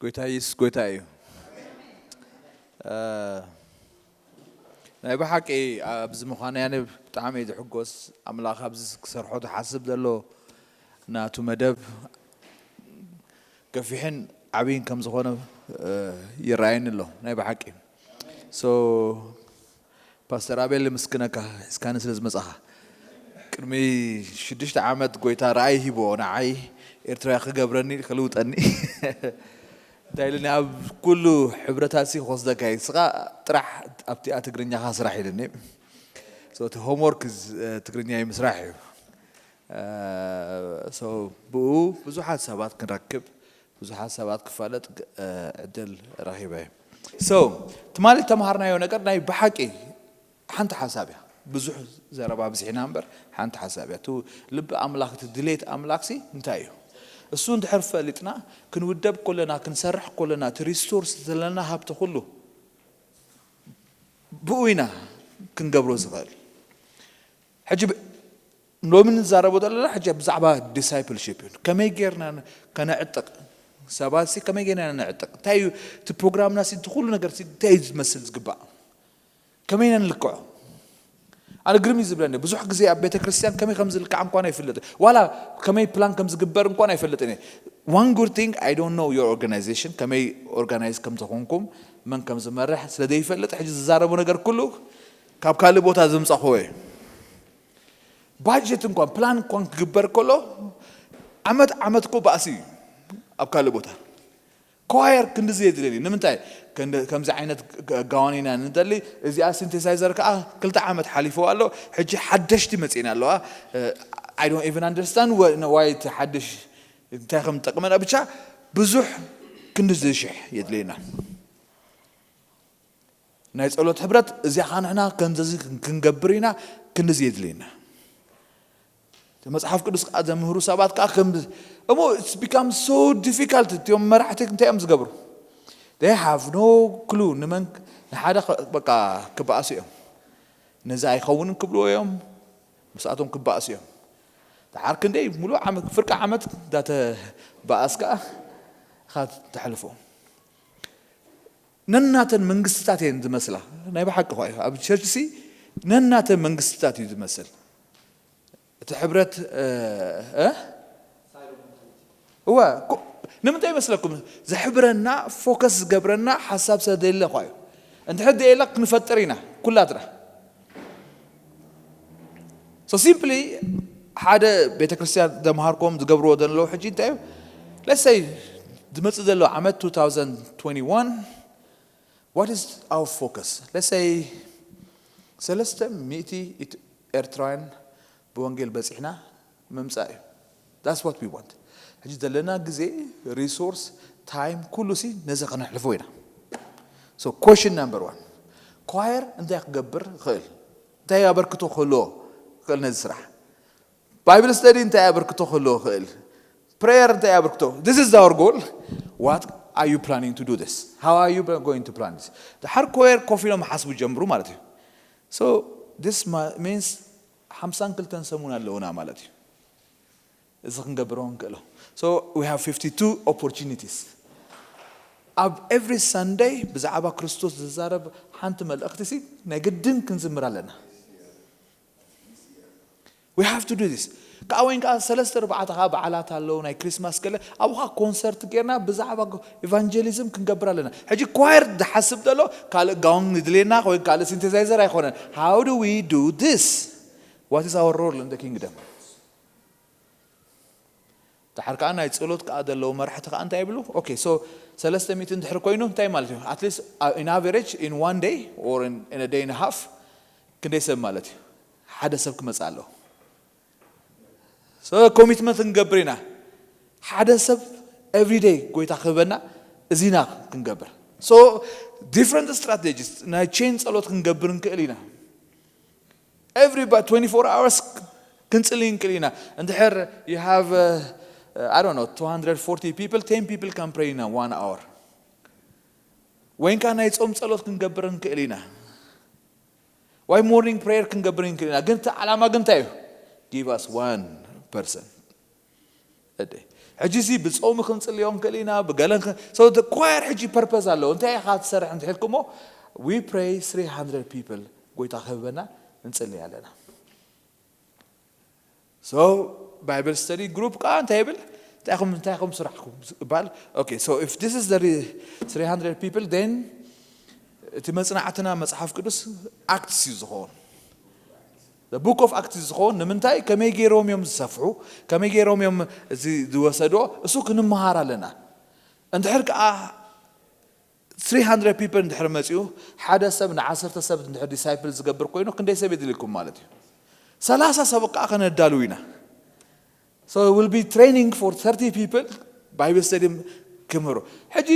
ጎይታ የሱስ ጎይታ እዩ። ናይ ብሓቂ ኣብዚ ምዃነይ ኣነ ብጣዕሚ እየ ዝሕጎስ። ኣምላኽ ኣብዚ ክሰርሖ ዝሓስብ ዘሎ ናቱ መደብ ገፊሕን ዓብይን ከም ዝኾነ ይረኣየኒ ኣሎ ናይ ብሓቂ። So ፓስተር ኣቤል ምስክነካ ሒዝካኒ ስለ ዝመጻኻ። ቅድሚ ሽዱሽተ ዓመት ጎይታ ራእይ ሂቦ ንዓይ ኤርትራዊ ክገብረኒ ክልውጠኒ እንታይ ኢልኒ ኣብ ኩሉ ሕብረታት ሲ ክወስደካ እዩ ንስኻ ጥራሕ ኣብቲኣ ትግርኛኻ ስራሕ ኢልኒ። So እቲ ሆምወርክ ትግርኛ ምስራሕ እዩ። ብኡ ብዙሓት ሰባት ክንረክብ ብዙሓት ሰባት ክፋለጥ ዕድል ረኺበ። So ትማሊ ተምሃርናዮ ነገር ናይ ብሓቂ ሓንቲ ሓሳብ እያ። ብዙሕ ዘረባ ብዝሒና እምበር ሓንቲ ሓሳብ እያ። እቲ ልቢ ኣምላኽ እቲ ድሌት ኣምላኽሲ እንታይ እዩ? እሱ እንድሕር ፈሊጥና ክንውደብ ኮለና ክንሰርሕ ኮለና እቲ ሪሶርስ ዘለና ሃብቲ ኩሉ ብኡ ኢና ክንገብሮ ዝኽእል። ሕጂ ሎሚ ንዛረቦ ዘለና ሕጂ ብዛዕባ ዲሳይፕልሽፕ እዩ። ከመይ ጌርና ከነዕጥቕ ሰባት ሲ ከመይ ጌርና ነዕጥቕ እንታይ እዩ እቲ ፕሮግራምና ሲ እቲ ኩሉ ነገር ሲ እንታይ እዩ ዝመስል ዝግባእ ከመይ ኢና ንልክዖ? ኣነ ግርም እዩ ዝብለኒ ብዙሕ ግዜ ኣብ ቤተ ክርስቲያን ከመይ ከም ዝልካዕ እንኳን ኣይፍለጥ ዋላ ከመይ ፕላን ከም ዝግበር እንኳን ኣይፈልጥን እየ። One good thing I don't know your organization ከመይ ኦርጋናይዝ ከም ዝኾንኩም መን ከም ዝመርሕ ስለ ዘይፈልጥ ሕጂ ዝዛረቦ ነገር ኩሉ ካብ ካልእ ቦታ ዘምጻኹዎ እዩ። ባጀት እንኳን ፕላን እንኳን ክግበር ከሎ ዓመት ዓመት እኮ ባእሲ እዩ። ኣብ ካልእ ቦታ ኳየር ክንድዚ የድልየኒ ንምንታይ ከምዚ ዓይነት ጋዋን ኢና ንደሊ እዚኣ ሲንቴሳይዘር ከዓ ክልተ ዓመት ሓሊፎ ኣሎ ሕጂ ሓደሽቲ መፅእና ኣለዋ። I don't even understand why እቲ ሓድሽ እንታይ ከም ጠቅመና ብቻ ብዙሕ ክንድዚ ሽሕ የድልየና። ናይ ጸሎት ሕብረት እዚኣ ኸዓ ንሕና ከምዚ ክንገብር ኢና ክንድዚ የድልየና። መጽሓፍ ቅዱስ ከዓ ዘምህሩ ሰባት ከዓ ከም እሞ it's become so difficult እቲኦም መራሕቲ እንታይ እዮም ዝገብሩ? They have no clue ንመን ንሓደ በቃ ክበኣሱ እዮም። ነዚ ኣይኸውንን ክብልዎ እዮም። ምስኣቶም ክበኣሱ እዮም። ደሓር ክንደይ ሙሉእ ዓመት ፍርቂ ዓመት እንዳተበኣስካ ኢኻ ተሕልፎ። ነናተን መንግስትታት እየን ዝመስላ ናይ ብሓቂ ኳ እዩ ኣብ ቸርች ሲ ነናተን መንግስትታት እዩ ዝመስል እቲ ሕብረት እወ ንምንታይ ይመስለኩም ዘሕብረና ፎከስ ዝገብረና ሓሳብ ሰደለ ኳ እዩ እንድሕር ደየላ ክንፈጥር ኢና ኩላትና So simply ሓደ ቤተክርስትያን ዘምሃርኮም ዝገብርዎ ዘለዉ ሕጂ እንታይ እዩ ለሰይ ዝመፅእ ዘሎ ዓመት two thousand twenty-one what is our focus ለሰይ ሰለስተ ሚእቲ ኤርትራውያን ብወንጌል በፂሕና ምምፃእ እዩ that's what we want ሕጂ ዘለና ግዜ resource time ኩሉ ሲ ነዚ ከነሕልፎ ኢና So question number one choir እንታይ ክገብር ይኽእል እንታይ ኣበርክቶ ክህልዎ ይኽእል ነዚ ስራሕ Bible study እንታይ ኣበርክቶ ክህልዎ ይኽእል prayer እንታይ ኣበርክቶ this is our goal what are you planning to do this how are you going to plan this ድሓር choir ኮፍ ኢሎም ሓስቡ ጀምሩ ማለት እዩ So this means ሓምሳን ክልተን ሰሙን ኣለውና ማለት እዩ እዚ ክንገብሮ ንክእሎ so we have fifty-two opportunities ኣብ every Sunday ብዛዕባ ክርስቶስ ዝዛረብ ሓንቲ መልእኽቲ ሲ ናይ ግድን ክንዝምር ኣለና we have to do this ከዓ ወይን ከዓ ሰለስተ ርባዕተ ከዓ በዓላት ኣለዉ ናይ ክሪስማስ ገለ ኣብኡ ከዓ ኮንሰርት ጌርና ብዛዕባ ኢቫንጀሊዝም ክንገብር ኣለና ሕጂ ኳየር ዝሓስብ ዘሎ ካልእ ጋውን ንድልየና ወይ ካልእ ሲንቴሳይዘር ኣይኮነን how do we do this what is our role in the kingdom ድሓር ከዓ ናይ ፀሎት ከዓ ዘለዉ መራሕቲ ከዓ እንታይ ይብሉ okay so ሰለስተ ሚእቲ እንድሕር ኮይኑ እንታይ ማለት እዩ at least in average in one day or in a day and a half ክንደይ ሰብ ማለት እዩ ሓደ ሰብ ክመፅእ ኣለዎ ኮሚትመንት ክንገብር ኢና ሓደ ሰብ every day ጎይታ ክህበና እዚና ክንገብር so different strategies ናይ ቼን ፀሎት ክንገብር ንክእል ኢና every twenty-four hours ክንፅሊ ንክእል ኢና እንድሕር you have uh, I don't know two hundred forty people ten people can pray in one hour ወይንካ ናይ ጾም ጸሎት ክንገብር ንክእል ኢና ወይ morning prayer ክንገብር ንክእል ኢና ግን እቲ ዓላማ ግን እንታይ እዩ give us one person a day ሕጂ እዚ ብጾም ክንጽልዮ ንክእል ኢና ብገለን። So the choir ሕጂ purpose ኣለዎ። እንታይ ኢኻ ትሰርሕ እንድሕልኩሞ? We pray three hundred people ጎይታ ክህበና እንጽልይ ኣለና። So Bible study group ከዓ እንታይ ይብል? እንታይ ኢኹም እንታይ ኢኹም ስራሕኩም ይባል። Okay, so if this is the re- three hundred people, then እቲ መጽናዕትና መጽሓፍ ቅዱስ Acts እዩ ዝኸውን። The book of Acts እዩ ዝኸውን። ንምንታይ? ከመይ ገይሮም እዮም ዝሰፍሑ፣ ከመይ ገይሮም እዮም እዚ ዝወሰዶ፣ እሱ ክንመሃር ኣለና። እንድሕር ከዓ three hundred people እንድሕር መጺኡ፣ ሓደ ሰብ ንዓሰርተ ሰብ እንድሕር disciple ዝገብር ኮይኑ ክንደይ ሰብ የድልኩም ማለት እዩ? ሰላሳ ሰብ ከዓ ከነዳልው ኢና። So we'll be training for thirty people Bible study ክምህሩ። ሕጂ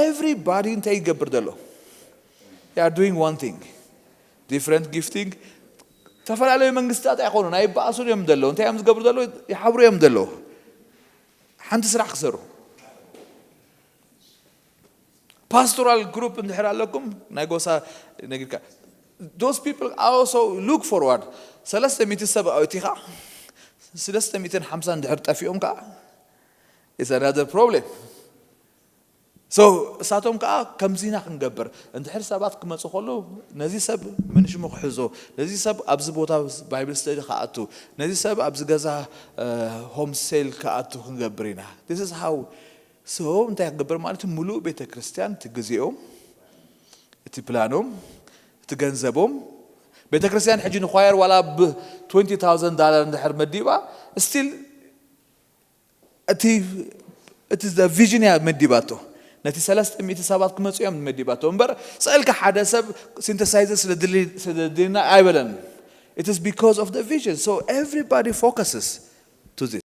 everybody እንታይ ይገብር ዘሎ? They are doing one thing, different gifting። ዝተፈላለዩ መንግስታት ኣይኮኑን፣ ኣይበኣሱን እዮም ዘለዉ። እንታይ እዮም ዝገብሩ ዘለዉ? ይሓብሩ እዮም ዘለዉ። ሓንቲ ስራሕ ክሰሩ። Pastoral group እንድሕር ኣለኩም ናይ ጎሳ ነጊርካ፣ those people also look forward። ሰለስተ ሚእቲ ሰብ ኣእቲኻ ሰለስተ ሚእትን ሓምሳ እንድሕር ጠፊኦም ከዓ is another problem። So እሳቶም ከዓ ከምዚና ክንገብር፣ እንድሕር ሰባት ክመፁ ከለዉ ነዚ ሰብ መን ሽሙ ክሕዞ፣ ነዚ ሰብ ኣብዚ ቦታ Bible study ክኣቱ፣ ነዚ ሰብ ኣብዚ ገዛ home cell ክኣቱ ክንገብር ኢና። This is how። So እንታይ ክገብር ማለት እዩ? ሙሉእ ቤተ ክርስቲያን እቲ ግዜኦም፣ እቲ ፕላኖም፣ እቲ ገንዘቦም፣ ቤተ ክርስቲያን ሕጂ ንኳየር ዋላ ብ twenty thousand dollar እንድሕር መዲባ፣ still እቲ እቲ vision እያ መዲባቶ። ነቲ ሰለስተ ሚእቲ ሰባት ክመፁ እዮም መዲባቶ እምበር፣ ስእልካ ሓደ ሰብ synthesizer ስለድልና ኣይበለን። It is because of the vision, so everybody focuses to this።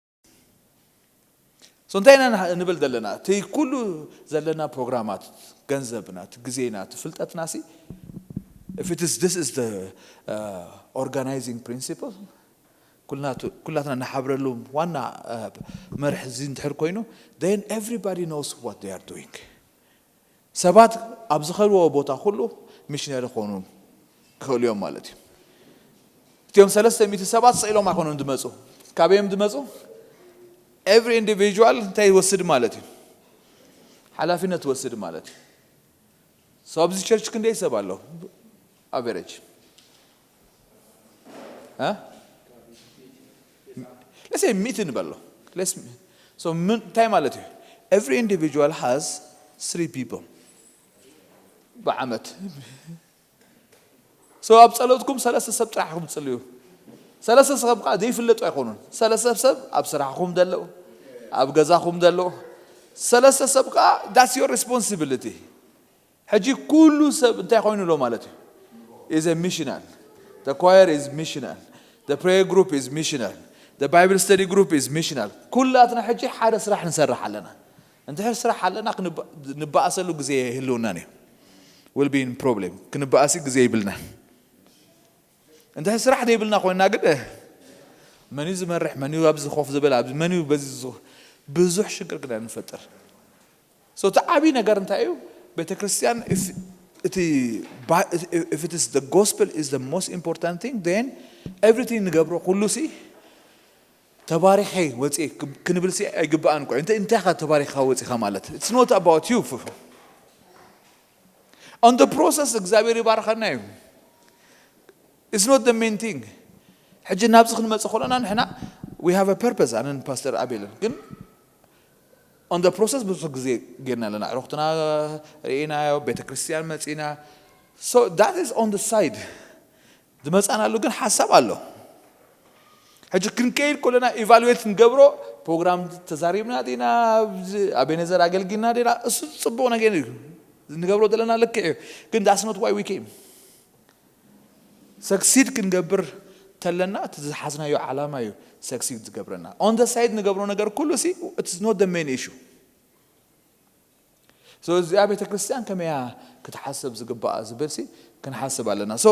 So እንታይ ኢና ንብል ዘለና? እቲ ኩሉ ዘለና ፕሮግራማት፣ ገንዘብና፣ እቲ ግዜና፣ እቲ ፍልጠትና ሲ if it is this is the organizing principle ኩላትና ንሓብረሉ ዋና መርሒ እዚ እንድሕር ኮይኑ፣ then everybody knows what they are doing። ሰባት ኣብ ዝኸድዎ ቦታ ኩሉ ሚሽነሪ ክኾኑ ክኽእሉ እዮም ማለት እዩ። እቲኦም ሰለስተ ሚእቲ ሰባት ስኢሎም ኣይኮኑን ዝመፁ። ካበይ እዮም ዝመፁ? Every individual እንታይ ይወስድ ማለት እዩ? ሓላፊነት ይወስድ ማለት እዩ። So ኣብዚ ቸርች ክንደይ ሰብ ኣሎ? Average እ? Let's say ሚእቲ ንበሎ። Let's so ምን እንታይ ማለት እዩ? Every individual has three people ብዓመት። So ኣብ ጸሎትኩም ሰለስተ ሰብ ጥራሕ ኢኹም ትጽልዩ። ሰለስተ ሰብ ከዓ ዘይፍለጡ ኣይኮኑን። ሰለስተ ሰብ ኣብ ስራሕኹም ዘለዉ፣ ኣብ ገዛኹም ዘለዉ። ሰለስተ ሰብ ከዓ that's your responsibility። ሕጂ ኩሉ ሰብ እንታይ ኮይኑ ኣሎ ማለት እዩ? Is a missional. The choir is missional. The prayer group is missional. The Bible study group is missional. ኩላትና ሕጂ ሓደ ስራሕ ንሰርሕ ኣለና። እንድሕር ስራሕ ኣለና ክንባ- ንባኣሰሉ ግዜ ይህልውናን እዩ። Will be in problem. ክንባኣሲ ግዜ ይብልናን። እንድሕር ስራሕ ዘይብልና ኮይና ግን መን እዩ ዝመርሕ፣ መን እዩ ኣብዚ ኮፍ ዝበል፣ ኣብዚ መን እዩ በዚ ዝ- ብዙሕ ሽግር ግዳ ንፈጥር። So እቲ ዓብዪ ነገር እንታይ እዩ? ቤተ ክርስቲያን if- እቲ ባ- if it is the gospel is the most important thing, then everything ንገብሮ ኩሉ ሲ ተባሪኸ ወፂ ክንብል ሲ ኣይግባኣን። ቆይ እንታይ እንታይ ኻ ተባሪኻ ወፂኻ ማለት? It's not about you. On the process እግዚኣብሔር ይባርኸና እዩ። It's not the main thing. ሕጂ ናብዚ ክንመፅእ ከለና ንሕና we have a purpose ኣነን ፓስተር ኣቤልን ግን on the process ብዙሕ ግዜ ጌርና ኣለና። ዕሩኽትና ርኢናዮ፣ ቤተ ክርስቲያን መፂና። So that is on the side። ዝመፃናሉ ግን ሓሳብ ኣሎ። ሕጂ ክንከይድ ከለና ኢቫሉዌት ንገብሮ ፕሮግራም ተዛሪብና ዲና ኣብዚ ኣቤነዘር ኣገልጊልና ዲና እሱ ፅቡቕ ነገር እዩ። ንገብሮ ዘለና ልክዕ እዩ። ግን that's not why we came። ሰክሲድ ክንገብር ተለና እቲ ዝሓዝናዮ ዓላማ እዩ ሰክሲድ ዝገብረና። On the side ንገብሮ ነገር ኩሉ ሲ it's not the main issue። So እዚኣ ቤተ ክርስቲያን ከመያ ክትሓሰብ ዝግባኣ ዝብል ሲ ክንሓስብ ኣለና። So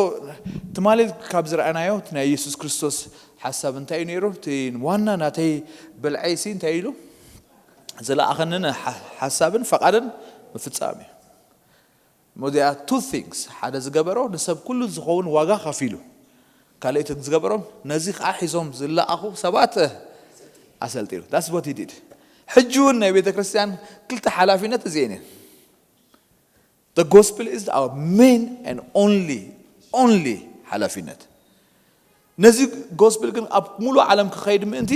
ትማሊ ካብ ዝረኣናዮ እቲ ናይ የሱስ ክርስቶስ ሓሳብ እንታይ እዩ ነይሩ? እቲ ዋና ናተይ ብልዐይ ሲ እንታይ ኢሉ? ዝለኣኸንን ሓ- ሓሳብን ፈቓድን ምፍጻም እዩ። እሞ እዚኣ two things ሓደ ዝገበሮ ንሰብ ኩሉ ዝኸውን ዋጋ ከፊሉ ካልኦት ዝገበሮም ነዚ ከዓ ሒዞም ዝለኣኹ ሰባት ኣሰልጢኑ። That's what he did. ሕጂ እውን ናይ ቤተ ክርስቲያን ክልተ ሓላፊነት እዚአን እየን። The gospel is our main and only only ሓላፊነት። ነዚ ጎስፕል ግን ኣብ ሙሉእ ዓለም ክኸይድ ምእንቲ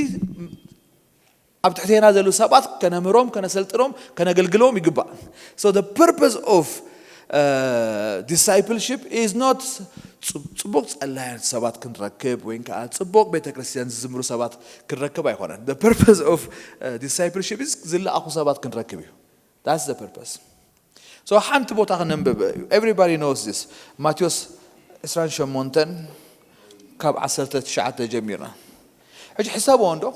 ኣብ ትሕቴና ዘለዉ ሰባት ከነምህሮም፣ ከነሰልጥኖም፣ ከነገልግሎም ይግባእ። So the purpose of uh, discipleship is not ጽ- ጽቡቕ ጸላያን ሰባት ክንረክብ ወይ ከዓ ጽቡቕ ቤተ ክርስቲያን ዝዝምሩ ሰባት ክንረክብ ኣይኮነን። The purpose of uh, discipleship is ዝለኣኹ ሰባት ክንረክብ እዩ። That's the purpose. So ሓንቲ ቦታ ክነንብብ። Everybody knows this. ማቴዎስ ዕስራን ሸሞንተን ካብ ዓሰርተ ትሽዓተ ጀሚርና። ሕጂ ሕሰብዎ እንዶ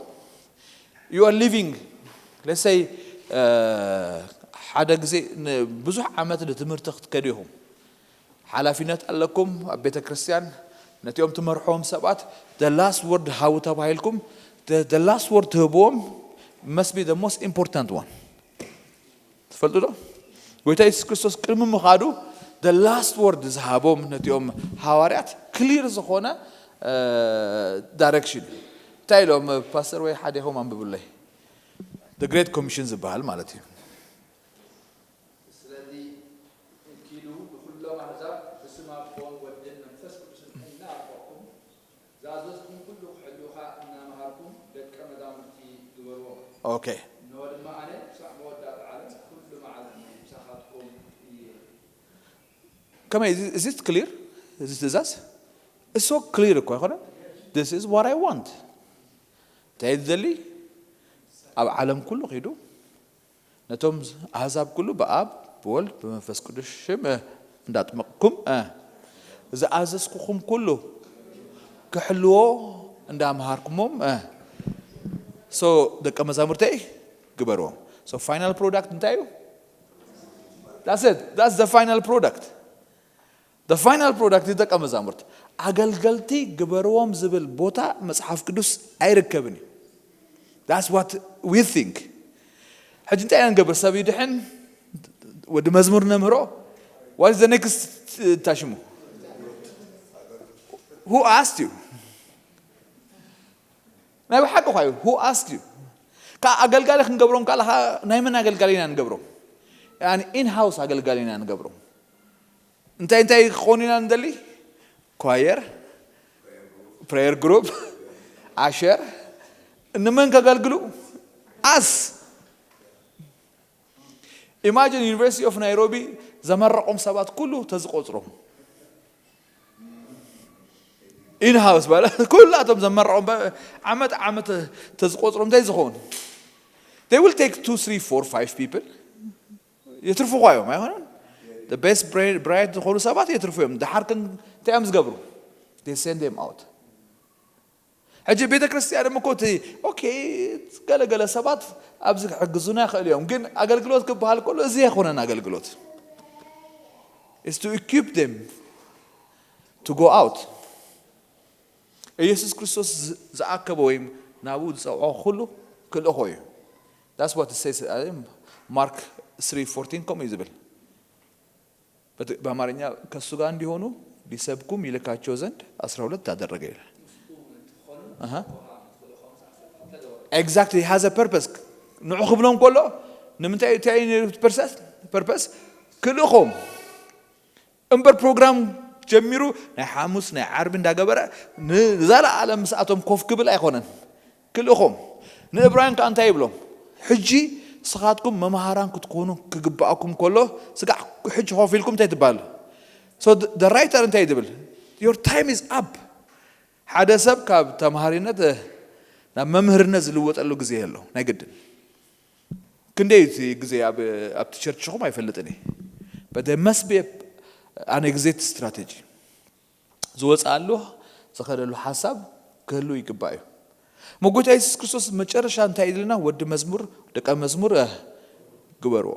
you are living, let's say ሓደ ግዜ ብዙሕ ዓመት ንትምህርቲ ክትከዱ ኢኹም። ሓላፊነት ኣለኩም ኣብ ቤተ ክርስቲያን። ነቲኦም ትመርሕዎም ሰባት the last word ሃቡ ተባሂልኩም፣ the last word ትህብዎም must be the most important one። ትፈልጡ ዶ? ጎይታ የሱስ ክርስቶስ ቅድሚ ምኻዱ the last word ዝሃቦም ነቲኦም ሃዋርያት ክሊር ዝኾነ ዳይሬክሽን። እንታይ ኢሎም? ፓስተር ወይ ሓደ ኢኹም ኣንብብለይ። The Great Commission ዝበሃል ማለት እዩ። ስለዚ ኪዱ ንኹሎም ኣህዛብ ብስም ኣቦን ወድን መንፈስ ቅዱስን እናኣጥመቕኩም ዝኣዘዝኩም ኩሉ ክሕልዉ ኸኣ እናመሃርኩም ደቀ መዛሙርቲ ግበርዎም። ኦኬ። እነሆ ድማ ኣነ ክሳዕ መወዳእታ ዓለም ኩሉ መዓልቲ ምሳኻትኩም እየ። ከመይ እዚ እዚ ክሊር እዚ ትእዛዝ እሶ ክሊር እኮ ኣይኮነ። This is what I want። እንታይ ዝደሊ ኣብ ዓለም ኩሉ ኺዱ ነቶም ኣህዛብ ኩሉ ብኣብ ብወልድ ብመንፈስ ቅዱስ ሽም እንዳጥመቕኩም ዝኣዘዝኩኹም ኩሉ ክሕልዎ እንዳምሃርኩሞም so ደቀ መዛሙርተይ ግበርዎም። So final product እንታይ እዩ? That's it. That's the final product. The final product is ደቀ መዛሙርት። ኣገልገልቲ ግበርዎም ዝብል ቦታ መጽሓፍ ቅዱስ ኣይርከብን እዩ። That's what we think. ሕጂ እንታይ ኢና ንገብር? ሰብ ይድሕን፣ ወዲ መዝሙር ነምህሮ። What is the next ታሽሙ? Who asked you? ናይ ብሓቂ ኳ እዩ። Who asked you? ካብ ኣገልጋሊ ክንገብሮም ካለኻ ናይ መን ኣገልጋሊ ኢና ንገብሮም? In house ኣገልጋሊ ኢና ንገብሮም። እንታይ እንታይ ክኾኑ ኢና ንደሊ? ኳየር፣ prayer group፣ ኣሸር። እንመን ከገልግሉ? ኣስ ኢማጂን ዩኒቨርሲቲ ኦፍ ናይሮቢ ዘመረቆም ሰባት ኩሉ ተዝቆፅሮም ኢንሃውስ ባለ ኩላቶም ዘመረቆም ዓመት ዓመት ተዝቆፅሮም እንታይ ዝኸውን? They will take two, three, four, five people. የትርፉ ኳ እዮም ኣይኮነን? Best bright ዝኾኑ ሰባት የትርፉ እዮም። ድሓር ግን እንታይ እዮም ዝገብሩ? They send them out. ሕጂ ቤተ ክርስቲያን እኮ እቲ okay ገለገለ ሰባት ኣብዚ ክሕግዙና ይኽእል እዮም፣ ግን ኣገልግሎት ክበሃል ከሎ እዚ ኣይኮነን ኣገልግሎት። Is to equip them to go out. ኢየሱስ ክርስቶስ ዝኣከበ ወይም ናብኡ ዝፀውዖ ኩሉ ክልእኾ እዩ። That's what it says. ማርክ three fourteen ከምኡ እዩ ዝብል። በአማርኛ ከሱ ጋር እንዲሆኑ ሊሰብኩም ይልካቸው ዘንድ አስራ ሁለት አደረገ ይላል። Exactly, has a purpose. ንዑ ክብሎም ከሎ ንምንታይ እንታይ ፐርፐስ ክልእኾም እምበር ፕሮግራም ጀሚሩ ናይ ሓሙስ ናይ ዓርቢ እንዳገበረ ንዘለኣለም ምስኣቶም ኮፍ ክብል ኣይኮነን። ክልእኾም ንእብራውያን ከኣ እንታይ ይብሎም? ሕጂ ንስኻትኩም መምሃራን ክትኮኑ ክግብኣኩም ከሎ ስጋዕ ሕጂ ኮፍ ኢልኩም እንታይ ትበሃሉ? So the writer እንታይ ትብል? Your time is up። ሓደ ሰብ ካብ ተምሃሪነት ናብ መምህርነት ዝልወጠሉ ግዜ ኣሎ ናይ ግድን። ክንደይ እቲ ግዜ ኣብቲ ቸርችኹም ኣይፈልጥን እየ። But there must be an exit strategy. ዝወፅኣሉ ዝኸደሉ ሓሳብ ክህሉ ይግባእ እዩ። መጎታ የሱስ ክርስቶስ መጨረሻ እንታይ ኢልና? ወዲ መዝሙር ደቀ መዝሙር ግበርዎ።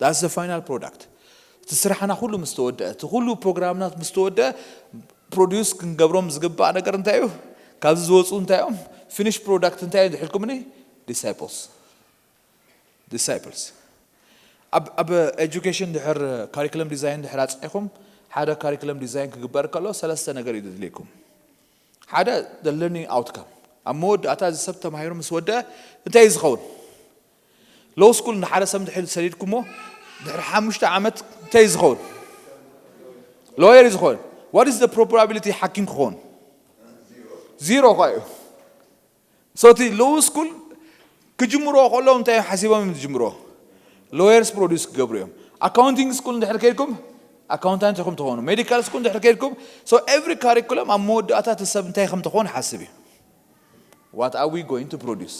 That's the final product. እቲ ስራሕና ኩሉ ምስ ተወደአ፣ እቲ ኩሉ ፕሮግራምና ምስ ተወደአ ፕሮዲዩስ ክንገብሮም ዝግባእ ነገር እንታይ እዩ? ካብዚ ዝወፁ እንታይ እዮም? ፊኒሽ ፕሮዳክት እንታይ እዩ ድሕልኩምኒ? Disciples. Disciples. ኣብ ኤጁኬሽን ድሕር ካሪክለም ዲዛይን ድሕር ኣፅዒኹም ሓደ ካሪክለም ዲዛይን ክግበር ከሎ ሰለስተ ነገር እዩ ድልየኩም። ሓደ learning outcome፣ ኣብ መወዳእታ እዚ ሰብ ተማሂሩ ምስ ወደ እንታይ እዩ ዝኸውን? Law school ንሓደ ሰብ እንድሕር ሰዲድኩሞ ድሕሪ ሓሙሽተ ዓመት እንታይ እዩ ዝኸውን? Lawyer እዩ ዝኸውን። What is the probability ሓኪም ክኸውን? Zero እኳ እዩ። So እቲ law school ክጅምርዎ ከለዉ እንታይ እዮም ሓሲቦም እዮም ዝጅምርዎ? Lawyers produce ክገብሩ እዮም። Accounting school እንድሕር ከይድኩም ኣካውንታንት ኢኹም ትኾኑ። Medical school እንድሕር ከይድኩም so every curriculum ኣብ መወዳእታ እቲ ሰብ እንታይ ከም ትኾን ሓስብ እዩ። What are we going to produce?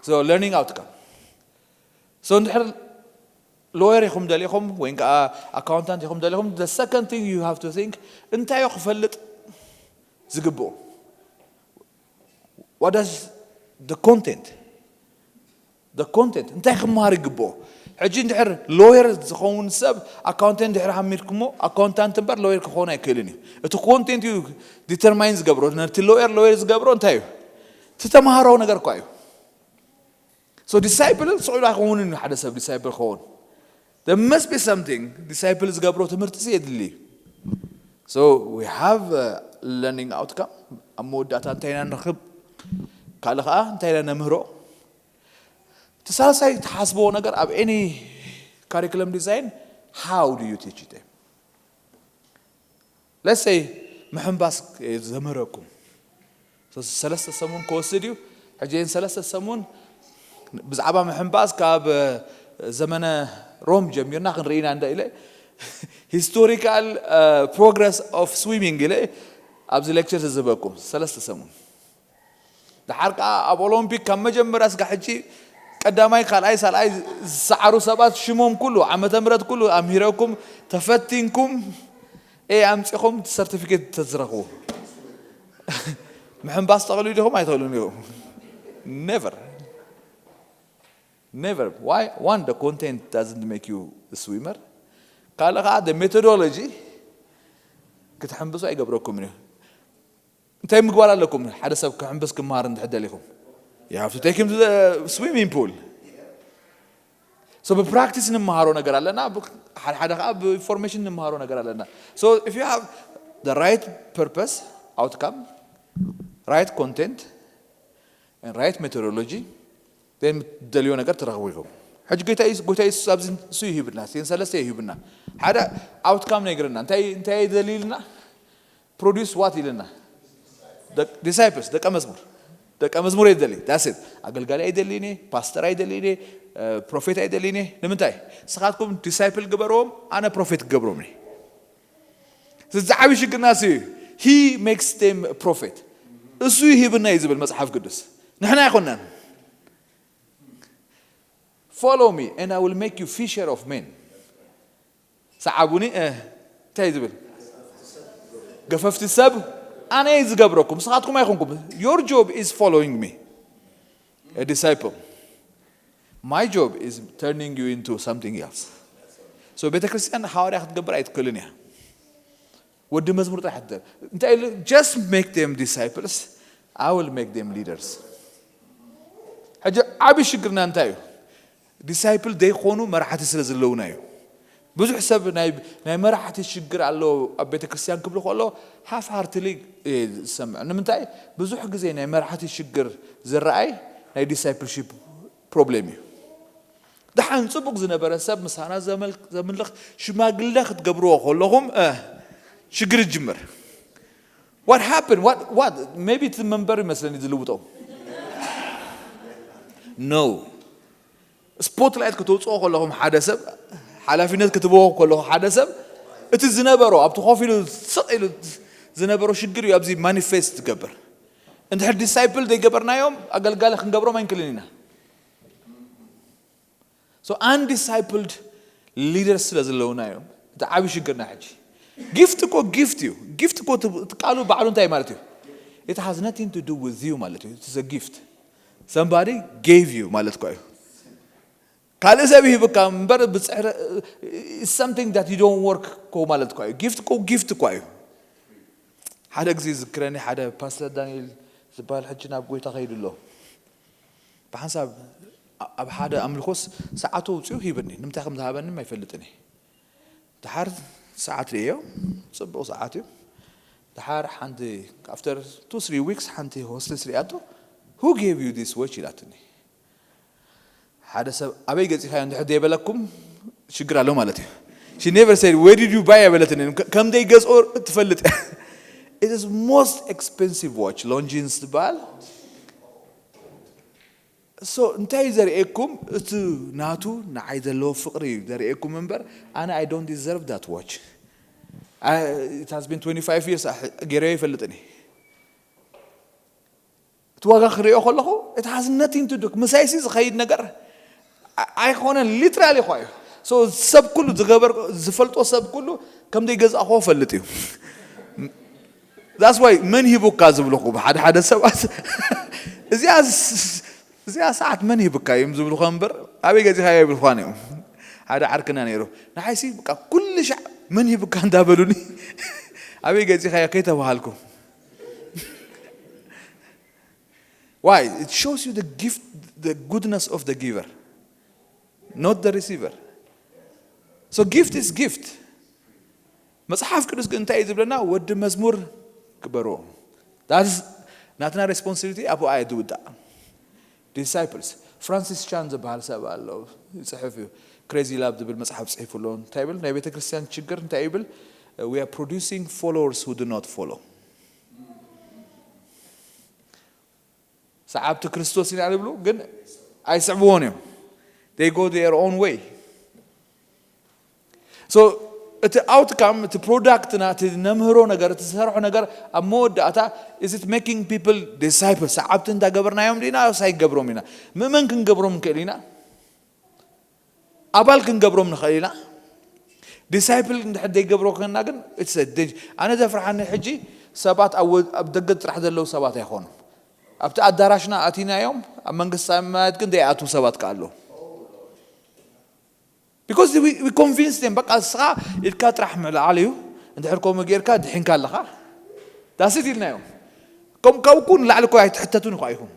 So learning outcome. So እንድሕር lawyer ኢኹም ደሊኹም ወይ ከዓ ኣካውንታንት ኢኹም ደሊኹም the second thing you have to think እንታይ እዩ ክፈልጥ ዝግብኦ? What does the content? The content እንታይ ክመሃር ይግብኦ? ሕጂ እንድሕር lawyer ዝኸውን ሰብ ኣካውንታንት ድሕሪ ሃሚድኩሞ ኣካውንታንት እምበር lawyer ክኸውን ኣይክእልን እዩ። እቲ content እዩ determine ዝገብሮ። ነቲ lawyer lawyer ዝገብሮ እንታይ እዩ? እቲ ተምሃሮ ነገር እኳ እዩ። So disciple ስቕ ኢሉ ኣይከውንን እዩ ሓደ ሰብ disciple ክኸውን። There must be something disciple ዝገብሮ ትምህርቲ ሲ የድሊ እዩ። So we have a learning outcome ኣብ መወዳእታ እንታይ ኢና ንረኽብ? ካልእ ከዓ እንታይ ኢና ነምህሮ? እቲ ሳልሳይ ትሓስብዎ ነገር ኣብ any curriculum design how do you teach it? Let's say ምሕንባስ ዘምህረኩም ሰለስተ ሰሙን ክወስድ እዩ። ሕጂ እየን ሰለስተ ሰሙን ብዛዕባ ምሕንባስ ካብ ዘመነ ሮም ጀሚርና ክንርኢ ኢና እንዳ ኢለ historical progress of swimming ኢለ ኣብዚ lecture ዝህበኩም ሰለስተ ሰሙን። ደሓር ከዓ ኣብ ኦሎምፒክ ካብ መጀመርያ እስካ ሕጂ ቀዳማይ ካልኣይ ሳልኣይ ዝሰዓሩ ሰባት ሽሞም ኩሉ ዓመተ ምህረት ኩሉ ኣምሂረኩም ተፈቲንኩም ኤ ኣምፂኹም እቲ certificate ተዝረኽቡ ምሕንባስ ተኽእሉ ዲኹም ኣይትኽእሉን ኢኹም? Never. Never. Why? One, the content doesn't make you a swimmer. ካልእ ከዓ the methodology ክትሕንብሱ ኣይገብረኩምን እዩ። እንታይ ምግባር ኣለኩም? ሓደ ሰብ ክሕንብስ ክመሃር እንድሕር ደሊኹም you have to take him to the swimming pool. So ብፕራክቲስ ንምሃሮ ነገር ኣለና፣ ሓደ ሓደ ከዓ ብኢንፎርሜሽን ንምሃሮ ነገር ኣለና። So if you have the right purpose, outcome, right content and right methodology, then ደልዮ ነገር ትረኽቡ ኢኹም። ሕጂ ጎይታ የሱስ ኣብዚ እሱ ይሂብና፣ እን ሰለስተ ይሂብና። ሓደ outcome ነግርና እንታይ እንታይ ደሊልና produce what ኢልና disciples ደቀ መዝሙር ደቀ መዝሙር ይደሊ that's it። ኣገልጋሊ ኣይደሊኒ፣ ፓስተር ኣይደሊኒ፣ ፕሮፌት ኣይደሊኒ። ንምንታይ? ንስኻትኩም disciple ግበርዎም፣ ኣነ ፕሮፌት ክገብሮም። ዝዓቢ ሽግርና ሲ he makes them prophet እሱ ይሂብና እዩ ዝብል መጽሓፍ ቅዱስ፣ ንሕና ኣይኮናን። Follow me and I will make you fisher of men። ሰዓቡኒ እንታይ ዝብል ገፈፍቲ ሰብ ኣነ ዝገብረኩም ንስኻትኩም ኣይኮንኩም። Your job is following me, a disciple. My job is turning you into something else. So ቤተ ክርስቲያን ሃዋርያ ክትገብር ኣይትክእልን እያ። ወዲ መዝሙር ጥራሕ ትደር እንታይ ኢሉ just make them disciples, I will make them leaders። ሕጂ ዓቢ ሽግርና እንታይ እዩ? ዲሳይፕል ዘይኮኑ መራሕቲ ስለ ዘለውና እዩ። ብዙሕ ሰብ ናይ ናይ መራሕቲ ሽግር ኣሎ ኣብ ቤተ ክርስቲያን ክብሉ ከሎ half heartedly ዝሰምዕ። ንምንታይ? ብዙሕ ግዜ ናይ መራሕቲ ሽግር ዝረኣይ ናይ ዲሳይፕልሺፕ ፕሮብሌም እዩ። ደሓን ጽቡቕ ዝነበረ ሰብ ምሳና ዘምልኽ ሽማግለ ክትገብርዎ ከለኹም ሽግር ይጅምር። What happened? What what maybe እቲ መንበር ይመስለኒ ዝልውጦም። No. ስፖትላይት ከተውፅኦ ከለኹም ሓደ ሰብ ሓላፊነት ክትበዎ ከለኹ ሓደ ሰብ እቲ ዝነበሮ ኣብቲ ኮፍ ኢሉ ስቕ ኢሉ ዝነበሮ ሽግር እዩ ኣብዚ ማኒፌስት ዝገብር። እንድሕር ዲሳይፕል ዘይገበርናዮም ኣገልጋሊ ክንገብሮም ኣይንክልን ኢና። So unዲሳይፕልድ ሊደርስ ስለ ዘለውና እዮም። እቲ ዓብዪ ሽግርና ሕጂ ጊፍት እኮ ጊፍት እዩ። ጊፍት እኮ እቲ ቃሉ ባዕሉ እንታይ ማለት እዩ? It has nothing to do with you ማለት እዩ። It's a gift. Somebody gave you ማለት እኮ እዩ። ካልእ ሰብ ይህብካ እምበር ብፅሕረ something that you don't work እኮ ማለት እኮ እዩ። ጊፍት እኮ ጊፍት እኮ እዩ። ሓደ ግዜ ዝክረኒ ሓደ ፓስተር ዳንኤል ዝበሃል ሕጂ ናብ ጎይታ ከይዱ ኣሎ። ብሓንሳብ ኣብ ሓደ ኣምልኮስ ሰዓቱ ውፅኡ ሂብኒ። ንምንታይ ከም ዝሃበኒ ኣይፈልጥን እየ። ድሓር ሰዓት ርእዮ፣ ፅቡቕ ሰዓት እዩ። ድሓር ሓንቲ after two three weeks ሓንቲ ሆስተስ ሪኣቶ who gave you this watch ኢላትኒ። ሓደ ሰብ ኣበይ ገዚኻዮ እንድሕር ዘይበለኩም ሽግር ኣሎ ማለት እዩ። She never said, "Where did you buy?" ኣይበለትን። ከ- ከም ዘይገዝኦ ትፈልጥ እያ። It is most expensive watch, Longines ዝበሃል። So እንታይ እዩ ዘርእየኩም? እቲ ናቱ ንዓይ ዘለዎ ፍቕሪ እዩ ዘርእየኩም እምበር ኣነ I don't deserve that watch. I, it has been twenty-five years ገይረዮ ኣይፈልጥን እየ። እቲ ዋጋ ክሪኦ ከለኹ it has nothing to do ምሳይሲ ዝኸይድ ነገር ኣይኮነን። Literally እኳ እዩ። So ሰብ ኩሉ ዝገበር ዝፈልጦ ሰብ ኩሉ ከም ዘይገዛእኮ ፈልጥ እዩ። That's why መን ሂቡካ ዝብልኹም ሓደ ሓደ ሰባት እዚኣ እዚኣ ሰዓት መን ሂብካ እዮም ዝብልኹ እምበር ኣበይ ገዚኻዮ ይብልኳን እዮም። ሓደ ዓርክና ነይሩ ንሓይሲ በቃ ኩሉ ሻዕ መን ሂብካ እንዳበሉኒ ኣበይ ገዚኻዮ ከይተባሃልኩ Why? It shows you the gift, the goodness of the giver, not the receiver. So gift is gift. መጽሓፍ ቅዱስ ግን እንታይ እዩ ዝብለና? ወዲ መዝሙር ግበርዎ። That's ናትና responsibility ኣብኡ ኣየ ዝውዳእ። Disciples. ፍራንሲስ ቻን ዝበሃል ሰብ ኣሎ ይጽሕፍ እዩ። Crazy Love ዝብል መጽሓፍ ጽሒፉ ኣሎ። እንታይ ይብል? ናይ ቤተ ክርስቲያን ችግር እንታይ ይብል? We are producing followers who do not follow. ሰዓብቲ ክርስቶስ ኢና ንብሉ ግን ኣይስዕብዎን እዮም። They go their own way. So እቲ outcome እቲ product ና እቲ ነምህሮ ነገር እቲ ዝሰርሖ ነገር ኣብ መወዳእታ is it making people disciples? ሰዓብቲ እንዳገበርናዮም ዲና ሳይገብሮም ኢና? ምእመን ክንገብሮም ንክእል ኢና? ኣባል ክንገብሮም ንኽእል ኢና። Disciple እንድሕር ዘይገብሮ ከና ግን ኣነ ዘፍርሓኒ ሕጂ ሰባት ኣብ ደገ ጥራሕ ዘለዉ ሰባት ኣይኮኑም። ኣብቲ ኣዳራሽና ኣቲናዮም ኣብ መንግስቲ ሰማያት ግን ዘይኣትዉ ሰባት ከ ኣለዉ። Because we convince them በቃ እስኻ ኢድካ ጥራሕ ምልዓል እዩ። እንድሕር ከምኡ ጌርካ ድሒንካ ኣለኻ። That's it ኢልናዮም። ከም ካብኡ ንላዕሊ እኮ ኣይትሕተቱን እኳ ኢኹም።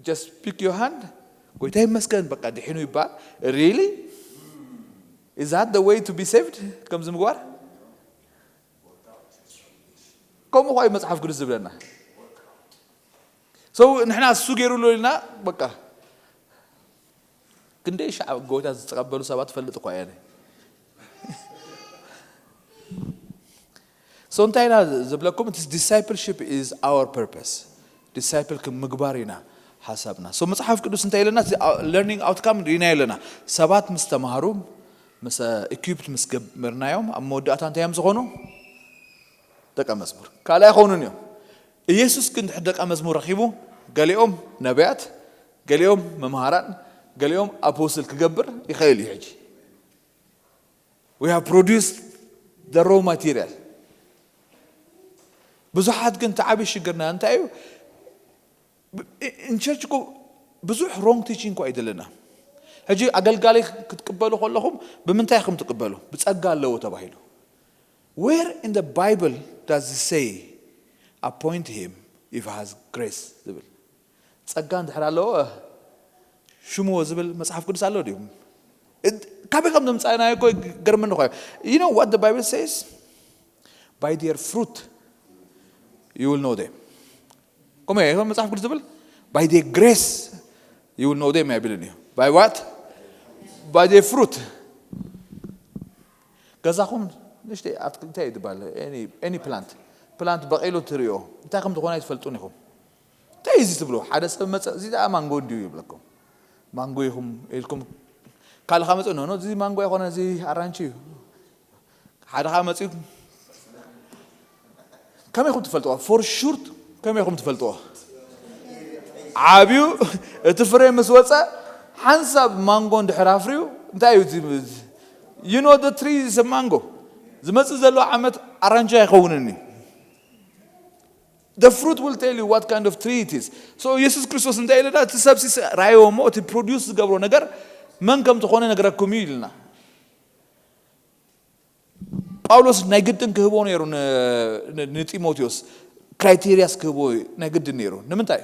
Just pick your hand. ጎይታ ይመስገን በቃ ድሒኑ ይባል። Really? Is that the way to be saved? ከምዚ ምግባር ከምኡ ኳ እዩ መፅሓፍ ቅዱስ ዝብለና። So ንሕና እሱ ገይሩሎ ኢልና በቃ ክንደይ ሻዕ ጎይታ ዝተቐበሉ ሰባት ፈልጥ እኳ እየ። So እንታይ ኢና ዝብለኩም? እቲ discipleship is our purpose. Disciple ምግባር ኢና ሓሳብና። So መፅሓፍ ቅዱስ እንታይ ኢለና? Learning outcome ርኢና ኣለና። ሰባት ምስ ተማሃሩ ምስ equipped ምስ ገበርናዮም ኣብ መወዳእታ እንታይ እዮም ዝኾኑ? ደቀ መዝሙር ካልእ ኣይኾኑን እዮም። ኢየሱስ ግን ድሕር ደቀ መዝሙር ረኺቡ ገሊኦም ነቢያት፣ ገሊኦም መምሃራን፣ ገሊኦም ኣፖስትል ክገብር ይኽእል እዩ። ሕጂ we have produced the raw material። ብዙሓት ግን እቲ ዓብዪ ሽግርና እንታይ እዩ? In church እኮ ብዙሕ wrong teaching እኮ እዩ ዘለና። ሕጂ ኣገልጋሊ ክትቅበሉ ከለኹም ብምንታይ ኢኹም ትቅበሉ? ብጸጋ ኣለዎ ተባሂሉ። Where in the Bible does it say appoint him if he has grace ዝብል? ጸጋ እንድሕር ኣለዎ ሽምዎ ዝብል መጽሓፍ ቅዱስ ኣሎ ድዩ? ካበይ ከም ዘምጻእናዮ እኮ ገርመኒ እኮ። You know what the Bible says? By their fruit you will know them. ከምኡ እዩ መጽሓፍ ቅዱስ ዝብል። By their grace you will know them ኣይብልን እዩ። By what? By their fruit። ገዛኹም ንእሽተይ ኣትክልቲ እንታይ እዩ ዝበሃል? Any plant plant በቒሉ ትርእዮ እንታይ ከም ዝኾነ ኣይትፈልጡን ኢኹም። እንታይ እዩ እዚ ትብሉ? ሓደ ሰብ መጸ እዚ ደኣ ማንጎ እንድዩ ይብለኩም። ማንጎ ኢኹም ኢልኩም ካልእ ከመጽእ ኖ ኖ እዚ ማንጎ ኣይኮነ እዚ ኣራንቺ እዩ። ሓደ ከዓ መፅኡ ከመይ ኢኹም ትፈልጥዎ? For sure ከመይ ኢኹም ትፈልጥዎ? ዓብዩ እቲ ፍሬ ምስ ወፀ ሓንሳብ ማንጎ እንድሕር ኣፍርዩ እንታይ እዩ? You know the tree is a mango ዝመፅእ ዘሎ ዓመት ኣራንጂ ኣይኸውንን እዩ። The fruit will tell you what kind of tree it is. So ኢየሱስ ክርስቶስ እንታይ ኢለና? እቲ ሰብ ራእይዎ እሞ እቲ produce ዝገብሮ ነገር መን ከም ዝኾነ ነግረኩም እዩ ኢልና። ጳውሎስ ናይ ግድን ክህቦ ነይሩ ንጢሞቴዎስ። Criterias ክህቦ ናይ ግድን ነይሩ። ንምንታይ?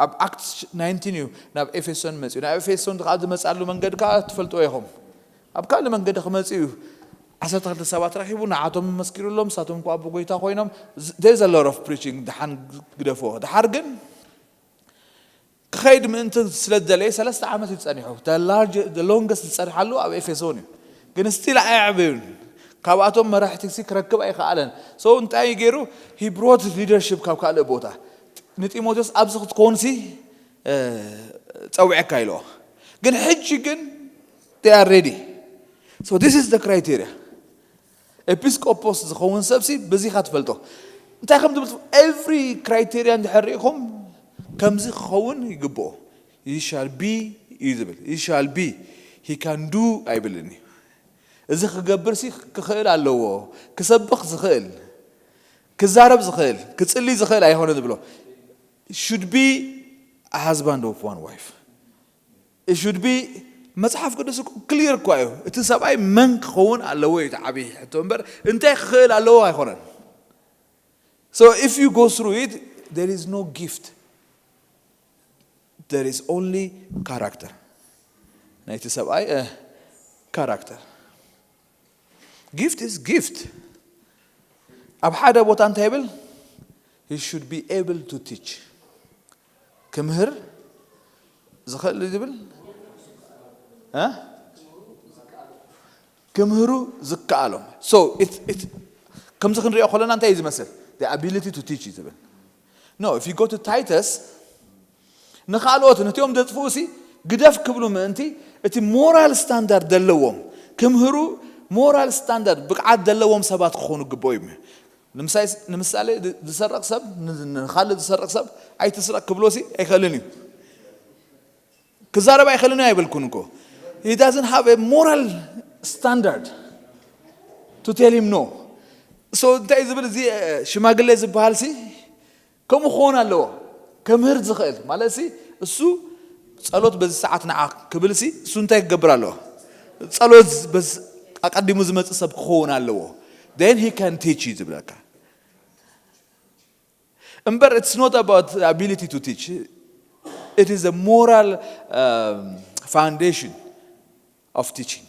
ኣብ Acts nineteen እዩ ናብ ኤፌሶን መፅኡ። ናብ ኤፌሶን ከዓ ዝመፅኣሉ መንገዲ ከዓ ትፈልጥዎ ኢኹም። ኣብ ካልእ መንገዲ ክመፅእ እዩ። ዓሰርተ ክልተ ሰባት ረኺቡ ንዓቶም መስኪሩሎም ንሳቶም ከዓ ብጎይታ ኮይኖም። There's a lot of preaching። ደሓን ግደፍዎ። ደሓር ግን ክኸይድ ምእንቲ ስለ ዝደለየ ሰለስተ ዓመት እዩ ጸኒሑ። The large- the longest ዝጸንሓሉ ኣብ ኤፌሶን እዩ። ግን ስቲል ኣየዕበዩን። ካብኣቶም መራሕቲ ሲ ክረክብ ኣይከኣለን። So እንታይ ገይሩ? He brought leadership ካብ ካልእ ቦታ። ንጢሞቴዎስ ኣብዚ ክትከውን ሲ እ፣ ጸዊዐካ ኢልዎ። ግን ሕጂ ግን they are ready. So this is the criteria. ኤጲስቆጶስ ዝኸውን ሰብ ሲ በዚ ኢኻ ትፈልጦ። እንታይ ከም ትብል? Every criteria እንድሕር ርኢኹም ከምዚ ክኸውን ይግብኦ። He shall be እዩ ዝብል። He shall be. He can do ኣይብልን እዩ። እዚ ክገብር ሲ ክኽእል ኣለዎ። ክሰብኽ ዝኽእል፣ ክዛረብ ዝኽእል፣ ክጽሊ ዝኽእል ኣይኾነ ዝብሎ። Should be a husband of one wife. It should be መጽሓፍ ቅዱስ እኮ ክሊር እኮ እዩ። እቲ ሰብኣይ መን ክኸውን ኣለዎ እዩ እቲ ዓብዪ ሕቶ እምበር እንታይ ክኽእል ኣለዎ ኣይኮነን። So if you go through it, there is no gift. There is only character. ናይቲ ሰብኣይ ካራክተር። Gift is gift. ኣብ ሓደ ቦታ እንታይ ይብል? He should be able to teach. ክምህር ዝኽእል ዝብል እ? ክምህሩ ዝከኣሎም። So it- it- ከምዚ ክንሪኦ ከለና እንታይ እዩ ዝመስል? The ability to teach እዩ ዝብል። No, if you go to Titus ንኻልኦት ነቲኦም ዘጥፍኡ ሲ ግደፍ ክብሉ ምእንቲ እቲ ሞራል ስታንዳርድ ዘለዎም ክምህሩ ሞራል ስታንዳርድ ብቕዓት ዘለዎም ሰባት ክኾኑ ግብኦ እዩ። ንምሳሌ ዝሰርቕ ሰብ ንኻልእ ዝሰርቕ ሰብ ኣይትስረቕ ክብሎ ሲ ኣይኽእልን እዩ። ክዛረብ ኣይኽእልን እዩ ኣይበልኩን እኮ። He doesn't have a moral standard to tell him no. So እንታይ ዝብል እዚ ሽማግሌ ዝበሃል ሲ ከምኡ ክኸውን ኣለዎ። ከምህር ዝኽእል ማለት ሲ እሱ ጸሎት በዚ ሰዓት ንዓ ክብል ሲ እሱ እንታይ ክገብር ኣለዎ? ጸሎት በዚ ኣቀዲሙ ዝመጽእ ሰብ ክኸውን ኣለዎ። Then he can teach you ዝብለካ። እምበር it's not about the ability to teach. It is a moral um, foundation of teaching.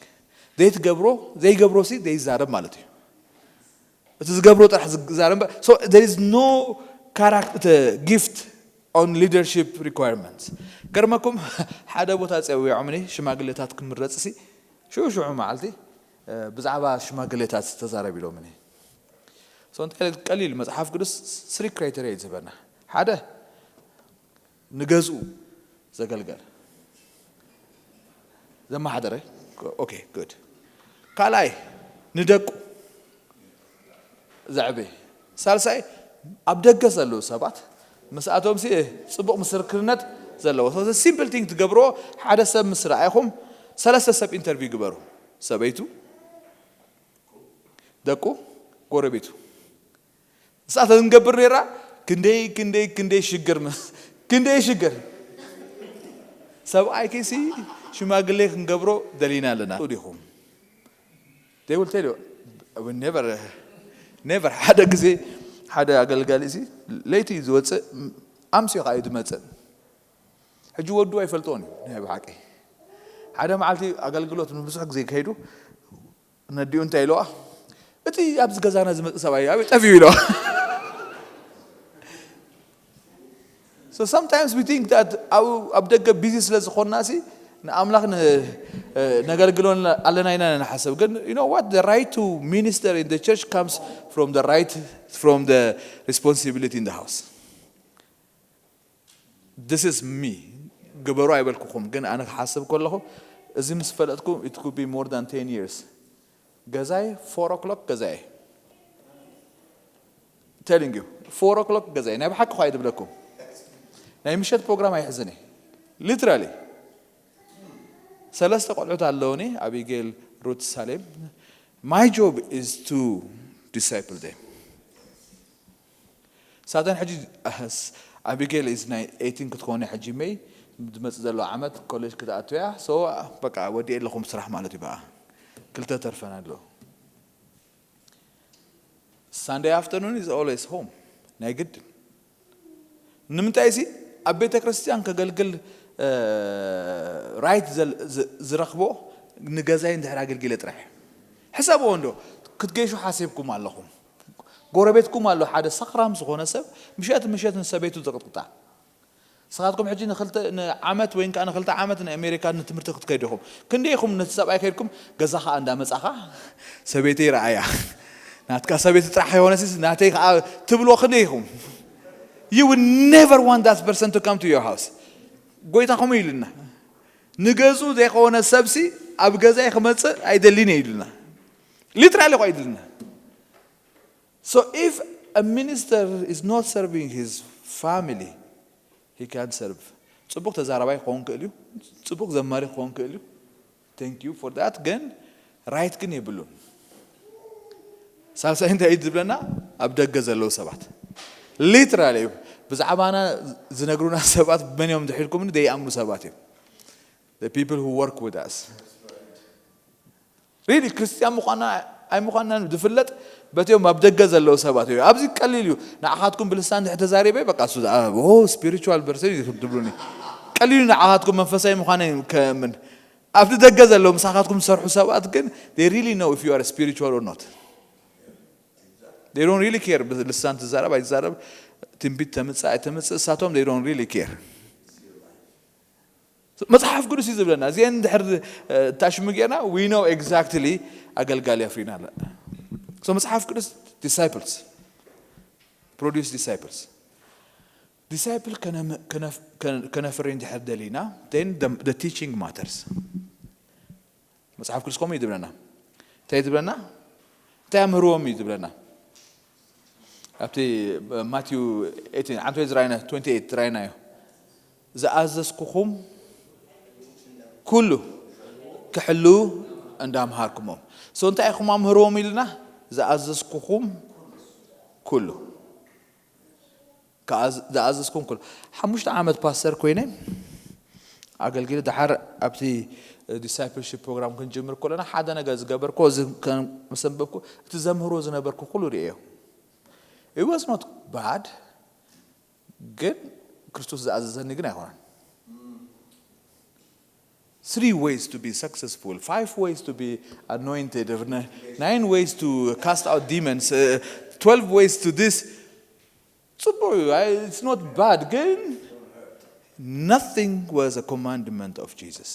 ዘይትገብሮ ዘይገብሮ ሲ ዘይዛረብ ማለት እዩ። እቲ ዝገብሮ ጥራሕ ዝዛረብ እምበር so there is no character gift on leadership requirements. ገርመኩም ሓደ ቦታ ጸዊዖምኒ ሽማግሌታት ክምረጽ ሲ ሽዑ ሽዑ መዓልቲ ብዛዕባ ሽማግሌታት ተዛረብ ኢሎምኒ። So እንታይ ቀሊል መጽሓፍ ቅዱስ ስሪ ክራይተሪያ እዩ ዝህበና። ሓደ ንገዝኡ ዘገልገል ዘመሓደረ okay good ካልኣይ ንደቁ ዘዕበየ ሳልሳይ ኣብ ደገ ዘለዉ ሰባት ምስኣቶም ሲ ጽቡቕ ምስክርነት ዘለዎ so simple thing ትገብርዎ ሓደ ሰብ ምስ ረኣይኹም ሰለስተ ሰብ ኢንተርቪው ግበሩ ሰበይቱ ደቁ ጎረቤቱ ንሳተ ክንገብር ነራ ክንደይ ክንደይ ክንደይ ሽግር ክንደይ ሽግር ሰብኣይ ኪሲ ሽማግሌ ክንገብሮ ደሊና ኣለና ዲኹም they will tell you never never ሓደ ግዜ ሓደ ኣገልጋሊ ሲ ለይቲ እዩ ዝወፅእ ኣምስዮ ከዓ እዩ ዝመፅእ ሕጂ ወዱ ኣይፈልጦን እዩ ናይ ብሓቂ ሓደ መዓልቲ ኣገልግሎት ንብዙሕ ግዜ ከይዱ ነዲኡ እንታይ ኢለዋ እቲ ኣብዚ ገዛና ዝመፅእ ሰብኣይ ኣበይ ጠፊኡ ኢለዋ So sometimes we think that ኣብ ደገ ቢዚ ስለ ዝኾንና ሲ ንኣምላኽ ነገልግሎ ኣለና ኢና ንሓሰብ ግን you know what the right to minister in the church comes from the right from the responsibility in the house this is me ግበሩ ኣይበልኩኹም ግን ኣነ ክሓስብ ከለኹ እዚ ምስ ፈለጥኩ it could be more than ten years ገዛይ four o'clock ገዛይ telling you four o'clock ገዛይ ናይ ብሓቂ ኳ ይድብለኩም ናይ ምሸት ፕሮግራም ኣይሕዝን literally ሰለስተ ቆልዑት ኣለውኒ ኣቢጌል ሩት ሳሌም my job is to disciple them ሳተን ሕጂ ኣቢጌል is ናይ eighteen ክትኮነ ሕጂ መይ ዝመፅእ ዘሎ ዓመት ኮሌጅ ክትኣትውያ so በቃ ወዲኤ ኣለኹም ስራሕ ማለት እዩ በኣ ክልተ ተርፈን ኣለዉ Sunday afternoon is always home ናይ ግድን ንምንታይ ሲ ኣብ ቤተ ክርስቲያን ከገልግል right ዝረኽቦ ንገዛይ እንድሕር ኣገልጊለ ጥራሕ ሕሰብዎ እንዶ ክትገይሹ ሓሲብኩም ኣለኹም ጎረቤትኩም ኣሎ ሓደ ሰኽራም ዝኾነ ሰብ ምሸት ምሸት ንሰበይቱ ዝቕጥቅጣ ንስኻትኩም ሕጂ ንክልተ ንዓመት ወይ ከዓ ንክልተ ዓመት ንኣሜሪካ ንትምህርቲ ክትከይዱ ኢኹም። ክንደይ ኢኹም ነቲ ሰብኣይ ከይድኩም ገዛ ከዓ እንዳመፃኻ ሰበይቲ ይረኣያ ናትካ ሰበይቲ ጥራሕ የሆነሲ ናተይ ከዓ ትብሎ ክንደይ ኢኹም? You will never want that person to come to your house። ጎይታ ከምኡ ኢልና ንገዙ ዘይኮነ ሰብሲ ኣብ ገዛይ ክመፅእ ኣይደልን እየ ኢሉና። Literally እኮ ኢሉና። So if a minister is not serving his family, he can't serve. ፅቡቅ ተዛራባይ ክኸውን ክእል እዩ። ፅቡቅ ዘማሪ ክኸውን ክእል እዩ። Thank you for that። ግን ራይት ግን የብሉን። ሳልሳይ እንታይ እዩ ዝብለና? ኣብ ደገ ዘለዉ ሰባት ሊትራሊ ብዛዕባና ዝነግሩና ሰባት መን እዮም ድሒልኩም ዘይኣምኑ ሰባት እዮም። The people who work with us really ክርስቲያን ምዃና ኣይምዃናን ዝፍለጥ በቲኦም ኣብ ደገ ዘለዉ ሰባት እዩ። ኣብዚ ቀሊል እዩ። ንዓኻትኩም ብልሳን ድሕር ተዛሪበ በቃ እሱ ስፒሪቹዋል ፐርሰን እዩ ትብሉኒ። ቀሊል እዩ ንዓኻትኩም መንፈሳዊ ምዃነ ከምን ኣብቲ ደገ ዘለዉ ምሳኻትኩም ዝሰርሑ ሰባት ግን they really know if you are spiritual or not። They don't really care ብልሳን ትዛረብ ኣይትዛረብ ትንቢት ተምፅእ ኣይተምፅእ እሳቶም they don't really care። መፅሓፍ ቅዱስ እዩ ዝብለና። እዚአን ድሕር ታሽሙ ጌርና we know exactly ኣገልጋሊ ኣፍሪና ኣለ። So መፅሓፍ ቅዱስ disciples produce disciples። Disciple ከነፍሪ እንድሕር ደሊና then the teaching matters። መፅሓፍ ቅዱስ ከምኡ እዩ ዝብለና። እንታይ ዝብለና? እንታይ ኣምህርዎም እዩ ዝብለና? ኣብቲ ማቴው ዓንቶ ዝራይና ትራይናዮ ዝኣዘዝኩኹም ኩሉ ክሕልው እንዳምሃርኩሞም። So እንታይ ኢኹም ኣምህርዎም ኢልና? ዝኣዘዝኩኹም ኩሉ ዝኣዘዝኩም ኩሉ። ሓሙሽተ ዓመት ፓስተር ኮይነ ኣገልጊለ ድሓር ኣብቲ ዲሳይፕልሺፕ ፕሮግራም ክንጅምር ከለና ሓደ ነገር ዝገበርኩ እዚ ምስ ኣንበብኩ እቲ ዘምህሮ ዝነበርኩ ኩሉ ርእዮ። It was not bad ግን ክርስቶስ ዝኣዘዘኒ ግን ኣይኮነን። Three ways to be successful, five ways to be anointed, nine ways to cast out demons, uh, twelve ways to this. ጽቡቅ እዩ። It's not bad ግን nothing was a commandment of Jesus.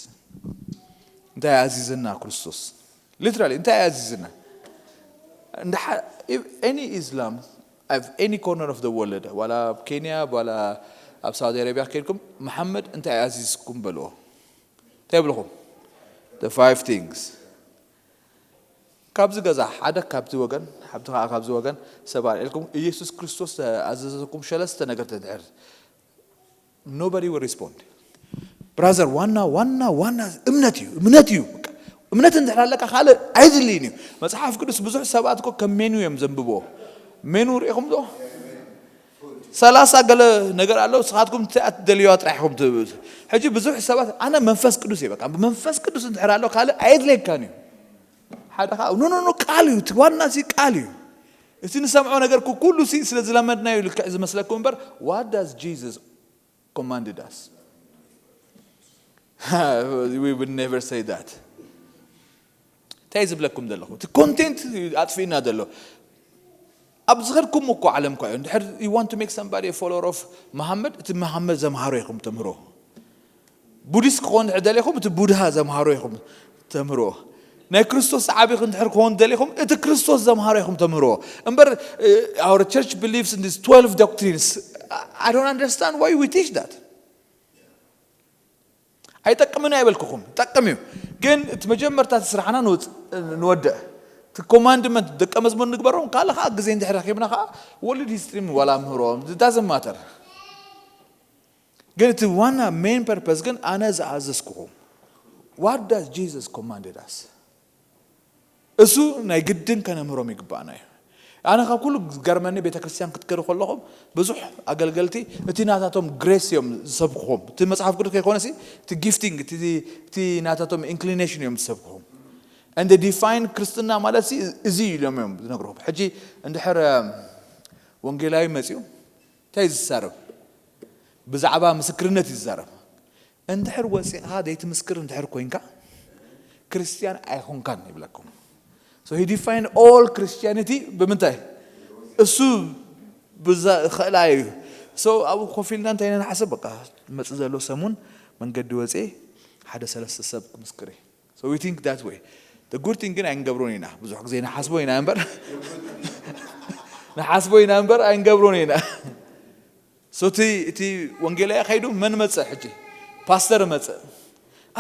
እንታይ ኣዚዝና ክርስቶስ? Literally እንታይ ኣዚዝና? Any Islam ኣብ any corner of the world ዋላ ኣብ ኬንያ ዋላ ኣብ ሳውዲ ኣረቢያ ከይድኩም መሓመድ እንታይ ኣዚዝኩም በልዎ። እንታይ ይብልኹም? The five things። ካብዚ ገዛ ሓደ ካብዚ ወገን ሓብቲ ከዓ ካብዚ ወገን ሰብ ኣልዒልኩም ኢየሱስ ክርስቶስ ኣዘዘኩም ሸለስተ ነገር ተድሕር nobody will respond። ብራዘር ዋና ዋና ዋና እምነት እዩ እምነት እዩ። እምነት እንድሕር ኣለካ ካልእ ኣይድልይን እዩ። መፅሓፍ ቅዱስ ብዙሕ ሰባት እኮ ከም ሜኑ እዮም ዘንብብዎ። ሜኑ ርኢኹም ዶ? ሰላሳ ገለ ነገር ኣለዉ ስኻትኩም ትደልዩዋ ጥራሕ ኢኹም ትብል። ሕጂ ብዙሕ ሰባት ኣነ መንፈስ ቅዱስ እየ በቃ መንፈስ ቅዱስ እንድሕር ኣሎ ካልእ ኣየድልየካን እዩ። ሓደ ከዓ ኖ ኖ ኖ ቃል እዩ እቲ ዋና እዚ ቃል እዩ። እቲ ንሰምዖ ነገር ኩሉ ሲ ስለ ዝለመድናዩ ልክዕ ዝመስለኩም እምበር what does Jesus commanded us? We would never say that። እንታይ ዝብለኩም ዘለኹ እቲ ኮንቴንት ኣጥፊእና ዘሎ ኣብ ዝኸድኩም እኮ ዓለም እኳ እዩ እንድሕር you want to make somebody a follower of መሃመድ እቲ መሃመድ ዘምሃሮ ኢኹም ተምህሮ። ቡዲስት ክኾን ድሕር ደሊኹም እቲ ቡድሃ ዘምሃሮ ኢኹም ተምህሮ። ናይ ክርስቶስ ሰዓቢ ክንድሕር ክኾን ደሊኹም እቲ ክርስቶስ ዘምሃሮ ኢኹም ተምህሮ። እምበር our church believes in these twelve doctrines. I don't understand why we teach that. ኣይጠቅምን ኣይበልኩኹም ይጠቅም እዩ። ግን እቲ መጀመርታ እቲ ስራሕና ንወድእ እቲ ኮማንድመንት ደቀ መዝሙር ንግበሮም ካልእ ከዓ ግዜ እንድሕር ረኪብና ከዓ ወልድ ሂስትሪም ዋላ ምህሮም ዳዝን ማተር። ግን እቲ ዋና ሜን ፐርፐስ ግን ኣነ ዝኣዘዝኩኹም what does Jesus commanded us? እሱ ናይ ግድን ከነምህሮም ይግባእና እዩ። ኣነ ካብ ኩሉ ዝገርመኒ ቤተ ክርስቲያን ክትከዱ ከለኹም ብዙሕ ኣገልገልቲ እቲ ናታቶም ግሬስ እዮም ዝሰብኩኹም። እቲ መፅሓፍ ቅዱስ ከይኮነሲ እቲ ጊፍቲንግ እቲ ናታቶም ኢንክሊኔሽን እዮም ዝሰብኩኹም። And define ክርስትና ማለት እዚ እዩ ኢሎም እዮም ዝነግርኹም። ሕጂ እንድሕር ወንጌላዊ መፅኡ እንታይ ዝዛረብ ብዛዕባ ምስክርነት ይዛረብ። እንድሕር ወፂእኻ ዘይትምስክር እንድሕር ኮይንካ ክርስትያን ኣይኮንካን ይብለኩም። So he defined all Christianity ብምንታይ እሱ ብዛ ኸእላ እዩ። So ኣብኡ ኮፍ ኢልና እንታይ ኢና ንሓስብ? በቃ መጽእ ዘሎ ሰሙን መንገዲ ወጽኤ ሓደ ሰለስተ ሰብ ክምስክር እየ። So we think that way. The good thing ግን ኣይንገብሮን ኢና። ብዙሕ ግዜ ንሓስቦ ኢና እምበር ንሓስቦ ኢና እምበር ኣይንገብሮን ኢና። So እቲ እቲ ወንጌላዊ ከይዱ መን መጸ? ሕጂ ፓስተር መጸ።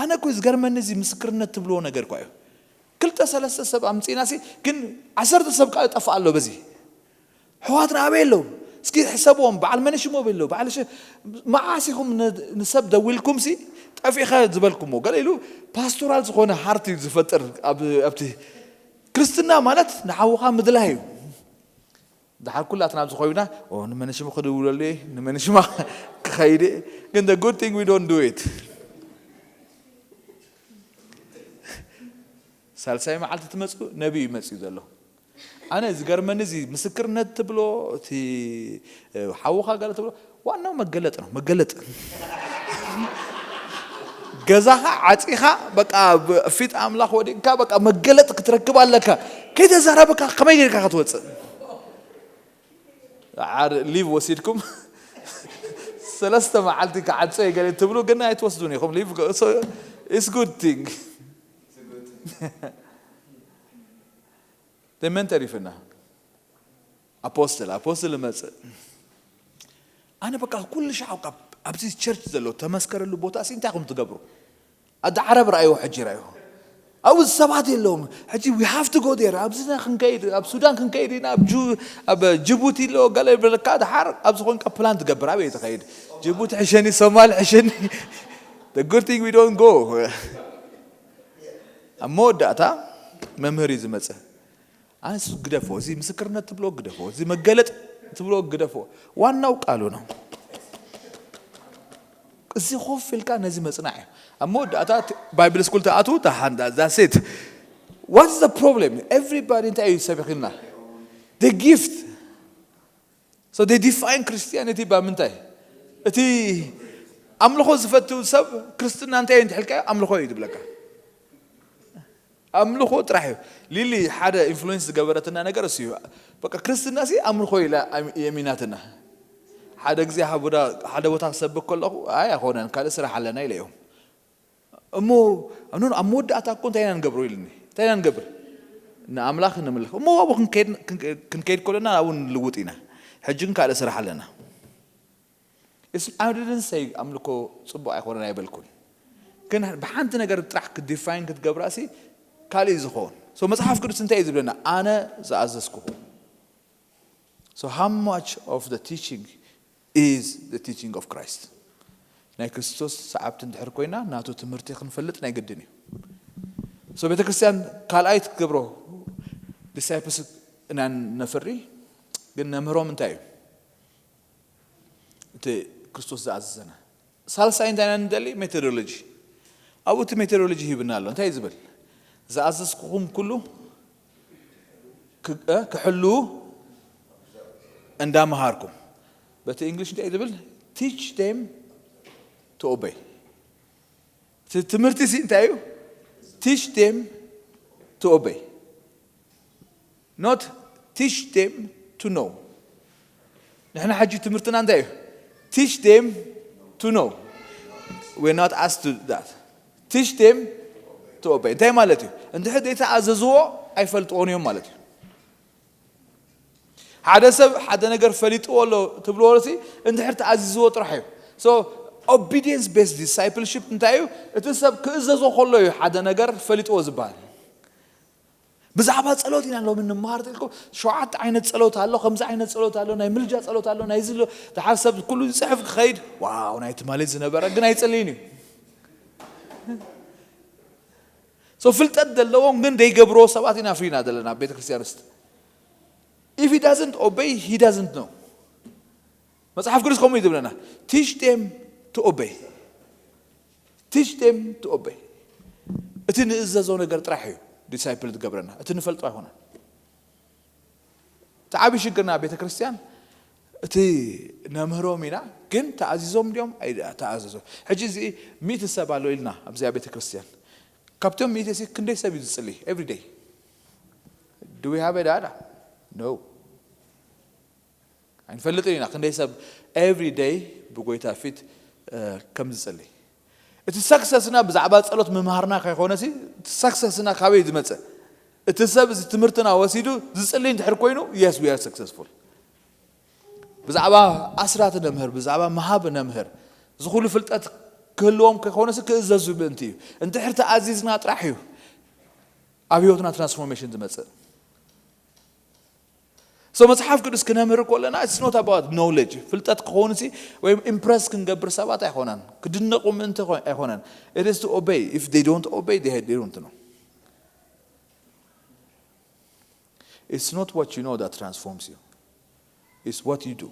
ኣነ እኮ ዝገርመኒ እዚ ምስክርነት ትብልዎ ነገር እኳ እዩ። ክልተ ሰለስተ ሰብ ኣምጺእና ሲ ግን ዓሰርተ ሰብ ከዓ ጠፍእ ኣሎ በዚ። ኣሕዋትና ኣበይ ኣለዉ? እስኪ ሕሰብዎም። በዓል መን ሽሙ ኣበይ ኣለዉ? በዓል ሸ-፣ መዓስ ኢኹም ን-፣ ንሰብ ደዊልኩም ሲ ጠፊእኻ ዝበልኩሞ? ገለ ኢሉ ፓስቶራል ዝኾነ ሃርት እዩ ዝፈጥር ኣብ-፣ ኣብቲ ክርስትና ማለት ንሓውኻ ምድላይ እዩ። ድሓር ኩላትና ኣብዚ ኮይና፣ "ኦ፣ ንመን ሽሙ ክድውለሉ እየ? ንመን ሽማ ክኸይድ እየ?" ግን the good thing we don't do it። ሳልሳይ መዓልቲ ትመጽኡ፣ ነቢይ እዩ መጽኡ ዘሎ። ኣነ ዝገርመኒ እዚ ምስክርነት ትብሎ፣ እቲ፣ እ፣ ሓውኻ ገለ ትብሎ፣ ዋናው መገለጥ ነው፣ መገለጥ። ገዛኻ ዓጺኻ፣ በቃ፣ ብ-፣ ፊት ኣምላኽ ወዲቕካ፣ በቃ፣ መገለጥ ክትረክብ ኣለካ። ከይተዛረብካ ከመይ ጌርካ ክትወጽእ? ዓር-፣ ሊቭ ወሲድኩም ሰለስተ መዓልቲ ክዓጾ እየ ገለ ትብሉ፣ ግን ኣይትወስዱን ኢኹም። ሊቭ፣ so, it's good thing። መን ተሪፍና? ኣፖስትል፣ ኣፖስትል እመጽእ። ኣነ በቃ ኩሉ ሻዕ ኣብ-፣ ኣብዚ ቸርች ዘሎ ተመስከረሉ ቦታ ሲ እንታይ ኢኹም ትገብሩ? ኣደ ዓረብ ረኣይዎ ሕጂ ረኣይዎ። ኣብኡ ሰባት የለውም። ሕጂ we have to go there። ኣብዚና ክንከይድ፣ ኣብ ሱዳን ክንከይድ ኢና፣ ኣብ ጁ-፣ ኣብ ጅቡቲ ኣሎ፣ ገለ ይብለካ፣ ድሓር ኣብዚ ኮንካ ፕላን ትገብር፣ ኣበይ ትኸይድ? ጅቡቲ ሕሸኒ፣ ሶማል ሕሸኒ። The good thing we don't go። ኣብ መወዳእታ መምህር እዩ ዝመጽእ። ኣነስ ግደፎ፣ እዚ ምስክርነት ትብሎ ግደፎ፣ እዚ መገለጥ ትብሎ ግደፎ። ዋናው ቃሉ ነው። እዚ ኮፍ ኢልካ ነዚ መጽናዕ እዩ። ኣብ መወዳእታ ት-፣ ባይብል ስኩል ትኣትዉ፣ that's it። What's the problem? Everybody እንታይ እዩ ሰቢኽልና? The gift። So they define Christianity by ምንታይ? እቲ ኣምልኾ ዝፈትው ሰብ ክርስትና እንታይ እዩ እንተሕልካ ኣምልኾ እዩ ዝብለካ። ኣምልኾ ጥራሕ እዩ። ሊሊ ሓደ ኢንፍሉዌንስ ዝገበረትና ነገር እሱ እዩ። በቃ ክርስትና ሲ ኣምልኾ ኢላ ኣም-፣ የሚናትና። ሓደ ግዜ ሓደ ቦታ፣ ሓደ ቦታ ክሰብክ ከለኹ፣ "ኣይ ኣይኮነን፣ ካልእ ስራሕ ኣለና" ኢለ እዮም። እሞ፣ "ኖ፣ ኖ፣ ኣብ መወዳእታ እኮ እንታይ ኢና ንገብሮ?" ኢሉኒ። "እንታይ ኢና ንገብር? ንኣምላኽ ነምልኽ። እሞ ኣብኡ ክንከይድ፣ ክንከ-፣ ክንከይድ ከለና ኣብኡ ንልውጥ ኢና። ሕጂ ግን ካልእ ስራሕ ኣለና።" It's፣ I didn't say ኣምልኮ ጽቡቕ ኣይኮነን ኣይበልኩን። ግን ብሓንቲ ነገር ጥራሕ ክዲፋይን ክትገብራ ሲ ካልእ እዩ ዝኸውን። So መጽሓፍ ቅዱስ እንታይ እዩ ዝብለና? ኣነ ዝኣዘዝኩኹም። So how much of the teaching is the teaching of Christ? ናይ ክርስቶስ ሰዓብቲ እንድሕር ኮይና ናቱ ትምህርቲ ክንፈልጥ ናይ ግድን እዩ። So ቤተ ክርስቲያን ካልኣይ ትገብሮ ዲሳይፕልስ ኢና ነፍሪ፣ ግን ነምህሮም እንታይ እዩ? እቲ ክርስቶስ ዝኣዘዘና። ሳልሳይ እንታይ ኢና ንደሊ? ሜቶዶሎጂ። ኣብኡ እቲ ሜቶዶሎጂ ሂብና ኣሎ። እንታይ እዩ ዝብል? "ዝኣዘዝኩኹም ኩሉ ክ-፣ እ፣ ክሕልዉ እንዳምሃርኩም።" በቲ እንግሊሽ እንታይ እዩ ዝብል? "Teach them to obey." እቲ ትምህርቲ ሲ እንታይ እዩ? "Teach them to obey." Not teach them to know. ንሕና ሕጂ ትምህርትና እንታይ እዩ? Teach them to know. We're not asked to that. Teach them to obey. እንታይ ማለት እዩ? እንድሕር ዘይተኣዘዝዎ ኣይፈልጥዎን እዮም ማለት እዩ። ሓደ ሰብ ሓደ ነገር ፈሊጥዎ ኣሎ ትብልዎ ሲ እንድሕር ተኣዚዝዎ ጥራሕ እዩ። So obedience based discipleship እንታይ እዩ? እቲ ሰብ ክእዘዞ ከሎ እዩ ሓደ ነገር ፈሊጥዎ ዝበሃል። ብዛዕባ ጸሎት ኢና ሎሚ ንመሃር ተልኩም፣ ሸውዓተ ዓይነት ጸሎት ኣሎ፣ ከምዚ ዓይነት ጸሎት ኣሎ፣ ናይ ምልጃ ጸሎት ኣሎ፣ ናይ ዝሎ፣ ደሓር ሰብ ኩሉ ዝጽሕፍ ክኸይድ፣ ዋው፣ ናይ ትማሊ ዝነበረ ግን ኣይጽልይን እዩ። So ፍልጠት ዘለዎም ግን ደይገብርዎ ሰባት ኢና ኣፍሪና ዘለና ኣብ ቤተ ክርስቲያን ውስጥ። If he doesn't obey, he doesn't know። መጽሓፍ ቅዱስ ከምኡ እዩ ዝብለና። Teach them to obey. Teach them to obey. እቲ ንእዘዞ ነገር ጥራሕ እዩ ዲሳይፕል ዝገብረና። እቲ ንፈልጦ ኣይኮነን። እቲ ዓብዪ ሽግርና ቤተ ክርስቲያን እቲ ነምህሮም ኢና፣ ግን ተኣዚዞም ድዮም? ኣይ-፣ ተኣዘዞም። ሕጂ እዚ ሚእቲ ሰብ ኣሎ ኢልና ኣብዚኣ ቤተ ክርስቲያን። ካብቶም ሚእቲ ሲ ክንደይ ሰብ እዩ ዝጽሊ? Every day. Do we have a data? No. ኣይንፈልጥን ኢና ክንደይ ሰብ every day ብጎይታ ፊት ከም ዝጽሊ። እቲ ሰክሰስና ብዛዕባ ጸሎት ምምሃርና ከይኮነሲ፣ እቲ ሰክሰስና ካበይ ዝመጽእ? እቲ ሰብ እዚ ትምህርትና ወሲዱ ዝጽሊ እንድሕር ኮይኑ፣ yes, we are successful። ብዛዕባ ኣስራት ነምህር፣ ብዛዕባ ምሃብ ነምህር። እዚ ኩሉ ፍልጠት ክህልዎም ከይኮነሲ ክእዘዙ ምእንቲ እዩ። እንድሕር ተኣዚዝና ጥራሕ እዩ ኣብ ህይወትና ትራንስፎርሜሽን ዝመጽእ። So መጽሓፍ ቅዱስ ክነምህር ከለና it's not about knowledge፣ ፍልጠት ክኾንሲ ወይም ኢምፕረስ ክንገብር ሰባት ኣይኮነን፣ ክድነቑ ምእንቲ ኣይኮነን። It is to obey. If they don't obey, they don't know. It's not what you know that transforms you. It's what you do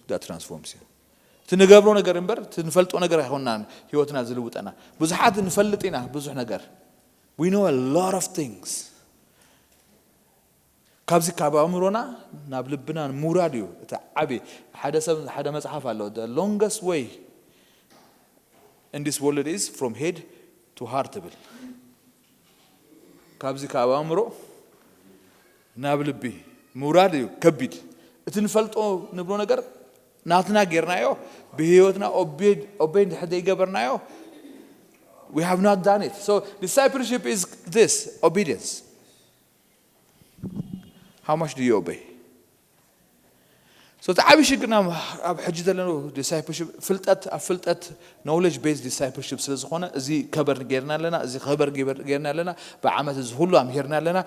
that transforms you. እቲ ንገብሮ ነገር እምበር እቲ ንፈልጦ ነገር ኣይኮንናን ህይወትና ዝልውጠና። ብዙሓት ንፈልጥ ኢና ብዙሕ ነገር። We know a lot of things። ካብዚ ካብ ኣእምሮና ናብ ልብና ምውራድ እዩ እቲ ዓቢ። ሓደ ሰብ ሓደ መጽሓፍ ኣሎ፣ the longest way in this world is from head to heart ትብል። ካብዚ ካብ ኣእምሮ ናብ ልቢ ምውራድ እዩ ከቢድ። እቲ ንፈልጦ ንብሎ ነገር ናትና ጌርናዮ፣ ብህይወትና ኦቤይ እንድሕር ዘይገበርናዮ፣ we have not done it. So discipleship is this, obedience. How much do you obey? So እቲ ዓብዪ ሽግርና ኣብ ሕጂ ዘለና ዲሳይፕልሽፕ ፍልጠት ኣብ ፍልጠት knowledge based discipleship ስለ ዝኾነ፣ እዚ ከበር ጌርና ኣለና፣ እዚ ከበር ጌርና ኣለና፣ ብዓመት እዚ ኩሉ ኣምሂርና ኣለና፣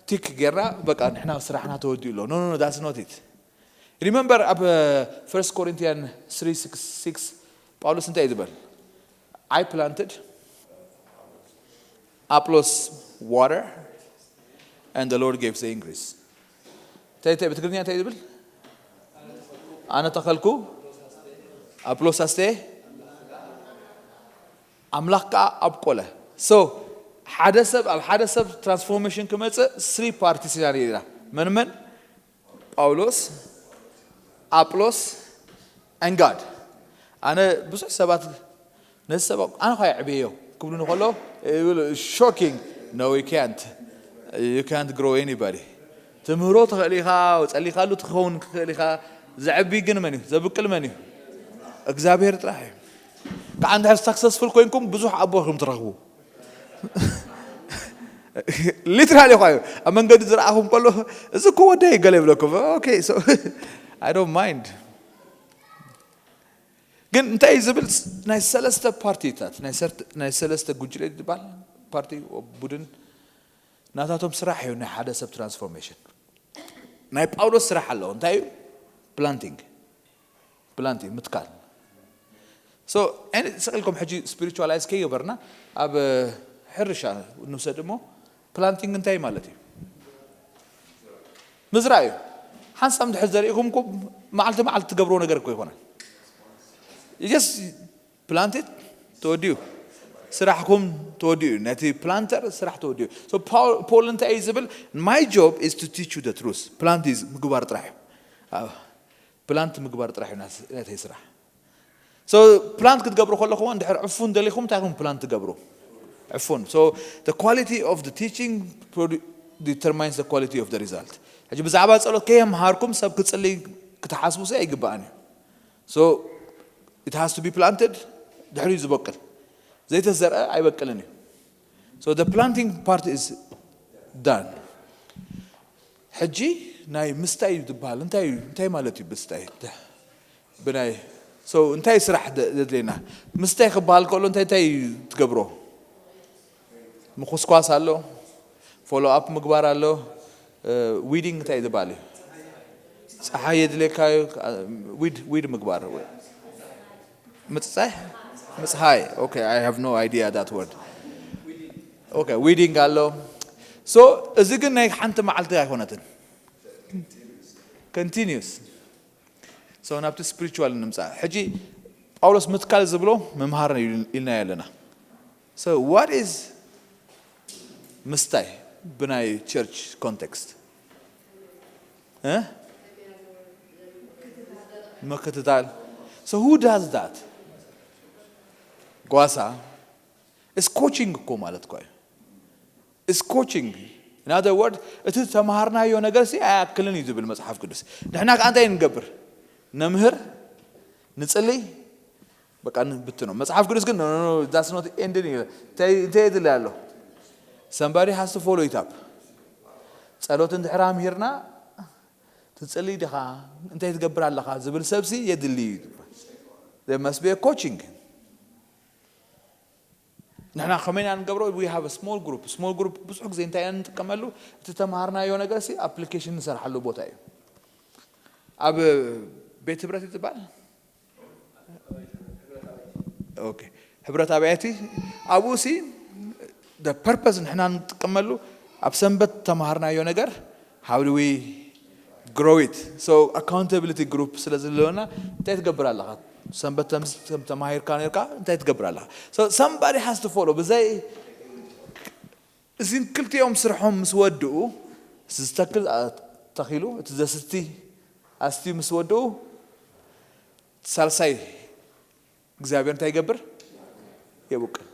ቲክ ጌርና በቃ ንሕና ስራሕና ተወዲኡ ኣሎ። No, no, no, that's not it. Remember ኣብ First Corinthians three six six ጳውሎስ እንታይ እዩ ዝበል? I planted, Apollos water, and the Lord gave the increase. እንታይ እንታይ ብትግርኛ እንታይ ዝብል? ኣነ ተኸልኩ፣ ኣፕሎስ ኣስተየ፣ ኣምላኽ ከዓ ኣብቆለ። So ሓደ ሰብ ኣብ ሓደ ሰብ ትራንስፎርሜሽን ክመፅእ ስሪ ፓርቲ ሲናሪዮ ኢና። መን መን? ጳውሎስ፣ ኣጵሎስ፣ and God። ኣነ ብዙሕ ሰባት ነዚ ሰብ ኣነ ኳ የዕብየዮ ክብሉኒ ከሎ ይብሉ፣ shocking። No, you can't, you can't grow anybody። ትምህሮ ትኽእል ኢኻ፣ ጸሊኻሉ ትኸውን ትኽእል ኢኻ፣ ዘዕቢ ግን መን እዩ? ዘብቅል መን እዩ? እግዚኣብሔር ጥራሕ እዩ። ከዓ እንድሕር ሳክሰስፉል ኮይንኩም ብዙሕ ኣቦ ኢኹም ትረኽቡ። ሊትራሊ ኳ እዩ ኣብ መንገዲ ዝረኣኹም ከሎ፣ እዚ እኮ ወደይ ገለ ይብለኩም። Okay, so I don't mind። ግን እንታይ እዩ ዝብል? ናይ ሰለስተ ፓርቲታት፣ ናይ ሰር-፣ ናይ ሰለስተ ጉጅለ ዝበሃል ፓርቲ፣ ቡድን፣ ናታቶም ስራሕ እዩ ናይ ሓደ ሰብ ትራንስፎርሜሽን። ናይ ጳውሎስ ስራሕ ኣለዎ። እንታይ እዩ? ፕላንቲንግ። ፕላንቲንግ፣ ምትካል። So ስቕ ኢልኩም ሕጂ ስፒሪቹዋላይዝ ከይገበርና ኣብ ሕርሻ ንውሰድ እሞ፣ ፕላንቲንግ እንታይ ማለት እዩ? ምዝራእ እዩ። ሓንሳብ እንድሕር ዘሪእኩም እኮ መዓልቲ መዓልቲ ትገብርዎ ነገር እኮ ይኮነን። Just ፕላንት ተወዲኡ፣ ስራሕኩም ተወዲኡ፣ ነቲ ፕላንተር ስራሕ ተወዲኡ። So ፖል እንታይ እዩ ዝብል? My job is to teach you the truth። ፕላንት ምግባር ጥራሕ እዩ። ፕላንት ምግባር ጥራሕ እዩ ናተይ ስራሕ። So ፕላንት ክትገብሩ ከለኹም እንድሕር ዕፉን ደሊኹም እንታይ ኢኹም ፕላንት ትገብሩ? ዕፉን። So the quality of the teaching determines the quality of the result። ሕጂ ብዛዕባ ጸሎት ከየምሃርኩም ሰብ ክጽልይ ክትሓስቡ ሲ ኣይግባእን እዩ። So it has to be planted፣ ድሕሪኡ ዝበቅል። ዘይተዘርአ ኣይበቅልን እዩ። So the planting part is done። ሕጂ ናይ ምስታይ ዝበሃል እንታይ እዩ? እንታይ ማለት እዩ ምስታይ? ብናይ፣ so እንታይ ስራሕ ዘድልየና? ምስታይ ክበሃል ከሎ እንታይ እንታይ እዩ ትገብሮ? ምኹስኳስ ኣሎ፣ ፎሎ ኣፕ ምግባር ኣሎ። ዊዲንግ እንታይ ዝበሃል እዩ? ፀሓይ የድልየካ እዩ። ዊድ ዊድ ምግባር፣ ምፅፃይ፣ ምፅሃይ። Okay, I have no idea that word። Okay, ዊዲንግ ኣሎ። So እዚ ግን ናይ ሓንቲ መዓልቲ ኣይኮነትን፣ ኮንቲኒዩስ። So ናብቲ ስፒሪቹዋል ንምፃእ። ሕጂ ጳውሎስ ምትካል ዝብሎ ምምሃር ኢልና ኣለና። So what is ምስታይ ብናይ ቸርች ኮንቴክስት? ምክትታል። So who does that? ጓሳ። It's coaching እኮ ማለት እኮ እዩ። It's coaching። In other words፣ እቲ ተምሃርናዮ ነገር ሲ ኣይኣክልን እዩ ዝብል መፅሓፍ ቅዱስ። ንሕና ከዓ እንታይ ንገብር? ነምህር፣ ንጽሊ፣ በቃ ንብትኖ። መጽሓፍ ቅዱስ ግን no, no, no, that's not ending እዩ። እንታይ እንታይ የድሊ ኣሎ? Somebody has to follow it up። ጸሎት እንድሕር ኣምሂርና፣ ትጽሊ ዲኻ? እንታይ ትገብር ኣለኻ? ዝብል ሰብሲ የድሊ እዩ። There must be a coaching። ንሕና ከመይ ኢና ንገብሮ? We have a small group። Small group ብዙሕ ግዜ እንታይ ኢና ንጥቀመሉ? እቲ ተምሃርናዮ ነገር ሲ ኣፕሊኬሽን ንሰርሓሉ ቦታ እዩ። ኣብ ቤት ህብረት እዩ ዝበሃል? ኦኬ። ህብረት ኣብያቲ ኣብኡ ሲ the purpose ንሕና ንጥቀመሉ ኣብ ሰንበት ተምሃርናዮ ነገር how do we grow it? So accountability group ስለ ዘለና እንታይ ትገብር ኣለኻ? ሰንበት ተምስ- ከም ተማሂርካ ነርካ እንታይ ትገብር ኣለኻ? So somebody has to follow። ብዘይ እዚን ክልቲኦም ስርሖም ምስ ወድኡ፣ እቲ ዝተክል ተኺሉ፣ እቲ ዘስቲ ኣስትዩ ምስ ወድኡ፣ ሳልሳይ እግዚኣብሔር እንታይ ይገብር? የብቅል።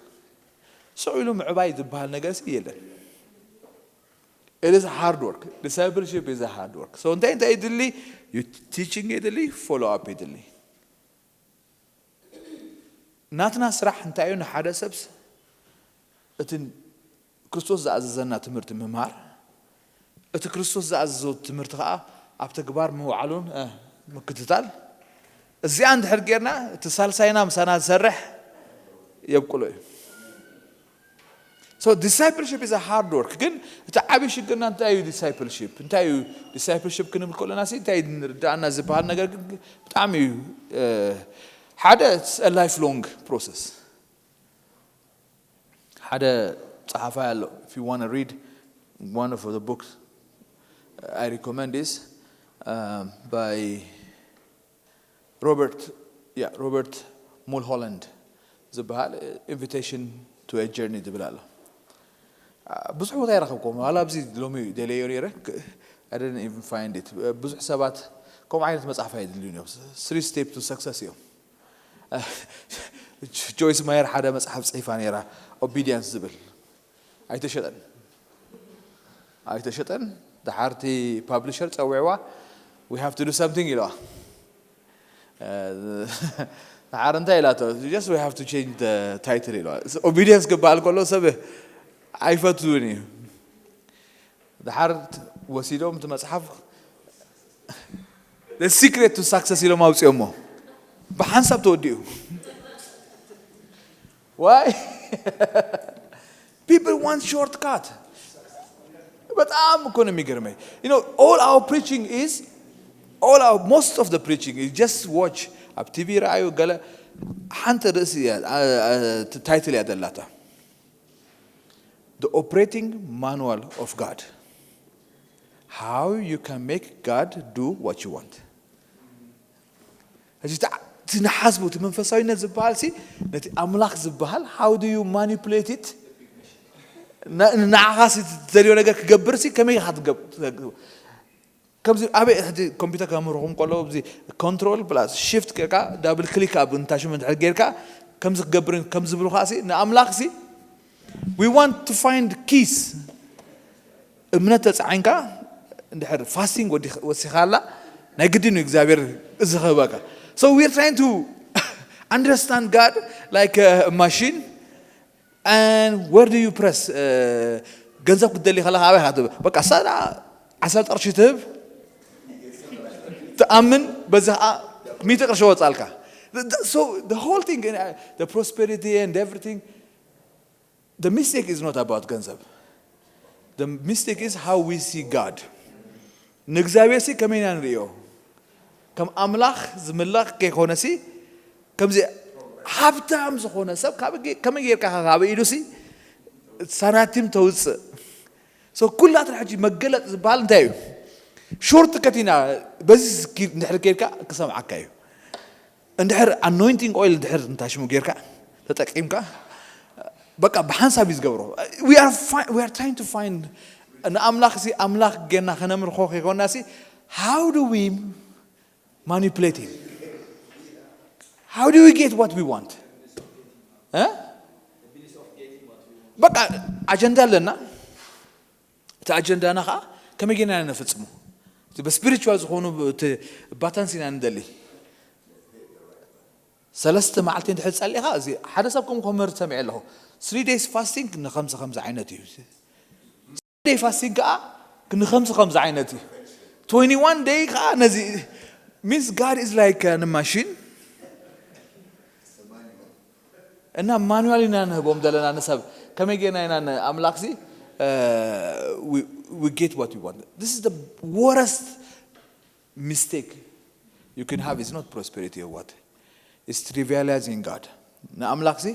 ስቕ ኢሉ ምዕባይ ዝበሃል ነገር ሲ የለን። It is hard work. Discipleship is a hard work. So እንታይ እንታይ ይድሊ? You teaching ይድሊ፣ follow up ይድሊ። ናትና ስራሕ እንታይ እዩ? ንሓደ ሰብስ እቲ ክርስቶስ ዝኣዘዘና ትምህርቲ ምምሃር፣ እቲ ክርስቶስ ዝኣዘዞ ትምህርቲ ከዓ ኣብ ተግባር ምውዓሉን እ፣ ምክትታል። እዚኣ እንድሕር ጌርና እቲ ሳልሳይና ምሳና ዝሰርሕ የብቅሎ እዩ። So discipleship is a hard work። ግን እቲ ዓብዪ ሽግርና እንታይ እዩ? Discipleship እንታይ እዩ? Discipleship ክንብል ከለና ሲ እንታይ እዩ ንርዳእና ዝበሃል ነገር ግን ብጣዕሚ እዩ እ፣ ሓደ it's a lifelong process። ሓደ ጸሓፋይ ኣሎ። If you want to read one of the books I recommend is um, by Robert, yeah, Robert Mulholland ዝበሃል Invitation to a Journey ዝብል ኣሎ። ብዙሕ ቦታ ይረኸብኩም ዋላ ኣብዚ ሎሚ ደለዮ ነይረ። I didn't even find it። ብዙሕ ሰባት ከምኡ ዓይነት መጽሓፍ ኣይድልዩን እዮም። Three Steps to Success እዮም። ጆይስ ማየር ሓደ መጽሓፍ ጽሒፋ ነይራ፣ ኦቢዲየንስ ዝብል። ኣይተሸጠን ኣይተሸጠን። ደሓርቲ ፓብሊሸር ጸዊዕዋ we have to do something ኢለዋ። ደሓር እንታይ ኢላቶ? Just we have to change the title ኢለዋ። ኦቢዲየንስ ክበሃል ከሎ ሰብ ኣይፈትውን እዩ። ደሓር ወሲዶም እቲ መጽሓፍ The Secret to Success ኢሎም ኣውፅኦሞ። ብሓንሳብ ተወዲኡ። Why? People want shortcut። በጣም እኮ ነው የሚገርመኝ። You know, all our preaching is all our most of the preaching is just watch ኣብ ቲቪ ረኣዩ ገለ ሓንቲ ርእሲ እያ title እያ ደላታ። The Operating Manual of God. How you can make God do what you want. እዚ ንሓስቡ እቲ መንፈሳዊነት ዝበሃል ሲ ነቲ ኣምላኽ ዝበሃል how do you manipulate it ንዓኻ ሲ ትደልዮ ነገር ክገብር ሲ ከመይ ኢኻ ትገብር ከምዚ ኣበይ ሕጂ ኮምፒውተር ከምህርኹም ከለዉ እዚ ኮንትሮል ፕላስ ሽፍት ጌርካ ዳብል ክሊክ ኣብ እንታሽሙ እንድሕር ጌርካ ከምዚ ክገብር ከም ዝብሉኻ ሲ ንኣምላኽ ሲ we want to find keys እምነት ተፃዒንካ እንድሕር ፋስቲንግ ወሲኻላ ናይ ግድን እዩ እግዚኣብሔር እዚ ክህበካ so we're trying to understand God like a machine and where do you press ገንዘብ ክትደሊ ከለካ ኣበይ ሃትብ በቃ ሳዳ ዓሰርተ ቅርሺ ትህብ ትኣምን በዚ ከዓ ሚእቲ ቅርሺ ወፃልካ so the whole thing the prosperity and everything the mistake is not about ገንዘብ the mistake is how we see God ንእግዚኣብሔር ሲ ከመይ ኢና ንርእዮ ከም ኣምላኽ ዝምለኽ ከይኮነ ሲ ከምዚ ሃብታም ዝኾነ ሰብ ከመይ ጌርካ ካብ ኢሉ ሲ ሳናቲም ተውፅእ so ኩላትና ሕጂ መገለጥ ዝበሃል እንታይ እዩ ሾርት ከት ኢና በዚ እንድሕር ኬድካ ክሰምዓካ እዩ እንድሕር anointing oil እንድሕር እንታሽሙ ጌርካ ተጠቂምካ በቃ ብሓንሳብ እዩ ዝገብሮ we are trying to find ንኣምላኽ ሲ ኣምላኽ ጌና ከነምልኾ ከይኮና ሲ how do we manipulate him how do we get what we want በቃ ኣጀንዳ ኣለና እቲ ኣጀንዳና ከዓ ከመይ ጌና ነፈፅሙ እቲ ብስፒሪቹዋል ዝኾኑ ባታንስ ኢና ንደሊ ሰለስተ መዓልቲ እንድሕር ጸሊኻ፣ እዚ ሓደ ሰብ ከምኡ ክምህር ሰሚዐ ኣለኹ። Three days fasting ንኸምዚ ከምዚ ዓይነት እዩ። Day fasting ከዓ ንኸምዚ ከምዚ ዓይነት እዩ። Twenty-one day ከዓ ነዚ means God is like a machine እና ማኑዋል ኢና ንህቦም ዘለና ንሰብ ከመይ ጌርና ኢና ንኣምላኽሲ we get what we want. This is the worst mistake you can have. Is not prosperity or what, is trivializing God. ንኣምላኽሲ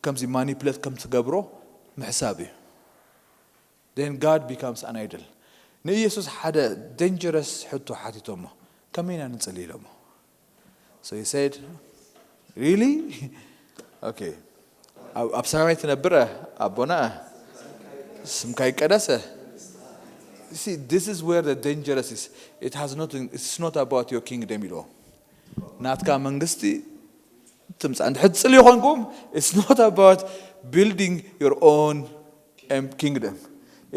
ከምዚ ማኒፕሌት ከም ትገብሮ ምሕሳብ እዩ። Then God becomes an idol. ንኢየሱስ ሓደ ደንጀረስ ሕቶ ሓቲቶሞ፣ ከመይ ኢና ንጽሊ ኢሎሞ። So he said, really? Okay. ኣብ ኣብ ሰማይ ትነብር ኣቦና፣ ስምካ ይቀደስ። See, this is where the dangerous is. It has nothing, it's not about your kingdom ኢልዎ። ናትካ መንግስቲ ትምጻእ። እንድሕር ትጽልዩ ኮንኩም, it's not about building your own em- kingdom.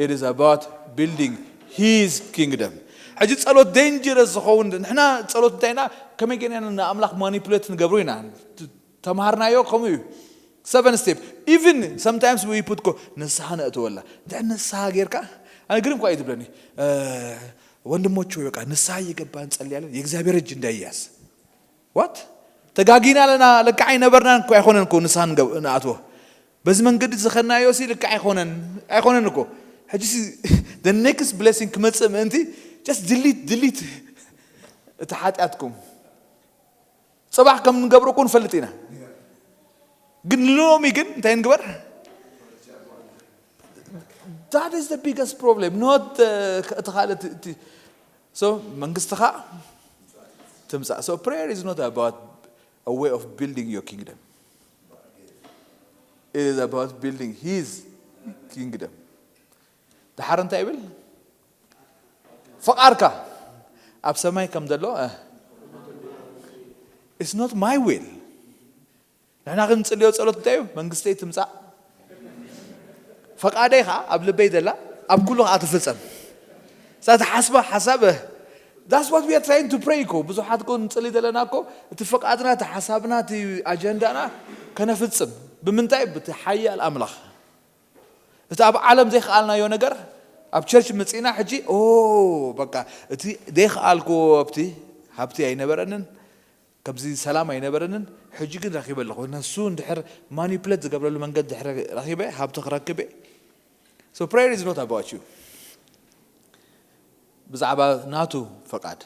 It is about building his kingdom. ሕጂ ጸሎት ደንጀረስ ዝኸውን፣ ንሕና ጸሎት እንታይ ኢና፣ ከመይ ገይርና ንኣምላኽ ማኒፕሌት ንገብሮ ኢና። ተምሃርናዮ ከምኡ እዩ። Seven step. Even sometimes we put ኮ ንስሓ ነእትወላ። እንታይ ንስሓ ጌርካ? ኣነ ግርም እኳ እዩ ትብለኒ። ወንድሞች ወይ በቃ ንስሓ እየገባን ጸልያለን የእግዚአብሔር እጅ እንዳይያዝ። What? ተጋጊና ኣለና፣ ልክዕ ኣይነበርናን እኮ ኣይኮነን እኮ ንስሓ ንገብ- ንኣትዎ። በዚ መንገዲ ዝኸድናዮ ሲ ልክዕ ኣይኮነን፣ ኣይኮነን እኮ። ሕጂ ሲ the next blessing ክመጽእ ምእንቲ just delete, delete እቲ ሓጢኣትኩም። ጽባሕ ከም ንገብሮ እኮ ንፈልጥ ኢና። ግን ሎሚ ግን እንታይ ንግበር? That is the biggest problem. Not uh, እቲ ካልእ እቲ- እቲ- so መንግስትኻ ትምጻእ። So prayer is not about a way of building your kingdom. It is about building his kingdom. ድሓር እንታይ ይብል? ፈቓድካ ኣብ ሰማይ ከም ዘሎ uh, it's not my will. ንሕና ክንጽልዮ ጸሎት እንታይ እዩ? መንግስተይ ትምጻእ። ፈቃደይ ከዓ ኣብ ልበይ ዘላ ኣብ ኩሉ ከዓ ትፍጸም። እዛ ትሓስባ ሓሳብ that's what we are trying to pray እኮ። ብዙሓት እኮ ንጽሊ ዘለና እኮ እቲ ፈቃድና፣ እቲ ሓሳብና፣ እቲ ኣጀንዳና ከነፍጽም ብምንታይ? ብቲ ሓያል ኣምላኽ። እቲ ኣብ ዓለም ዘይከኣልናዮ ነገር ኣብ ቸርች መጺእና ሕጂ ኦ በቃ እቲ ዘይከኣልክዎ ኣብቲ ሃብቲ ኣይነበረንን ከምዚ ሰላም ኣይነበረንን፣ ሕጂ ግን ረኺበ ኣለኹ። ነሱ እንድሕር ማኒፕሌት ዝገብረሉ መንገዲ ድሕር ረኺበ፣ ሃብቲ ክረክብ እየ። So prayer is not about you. ብዛዕባ ናቱ ፈቃድ፣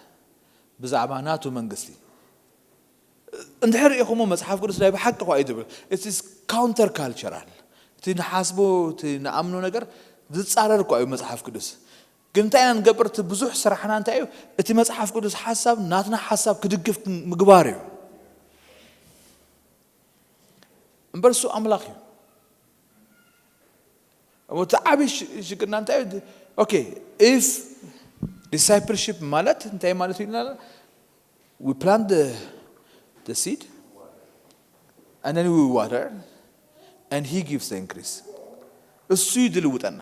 ብዛዕባ ናቱ መንግስቲ እንድሕር ኢኹሞ መጽሓፍ ቅዱስ ናይ ብሓቂ እኳ እዩ ዝብል። It is counter cultural። እቲ ንሓስቦ እቲ ንኣምኖ ነገር ዝጻረር እኳ እዩ መጽሓፍ ቅዱስ። ግን እንታይ ኢና ንገብር? እቲ ብዙሕ ስራሕና እንታይ እዩ? እቲ መጽሓፍ ቅዱስ ሓሳብ ናትና ሓሳብ ክድግፍ ምግባር እዩ። እምበር እሱ ኣምላኽ እዩ። እሞ እቲ ዓብዪ ሽ- ሽግርና እንታይ እዩ? Okay, if discipleship ማለት እንታይ ማለት እዩ ኢልና? We plant the, the seed and then we water and he gives the increase. እሱ እዩ ዝልውጠና።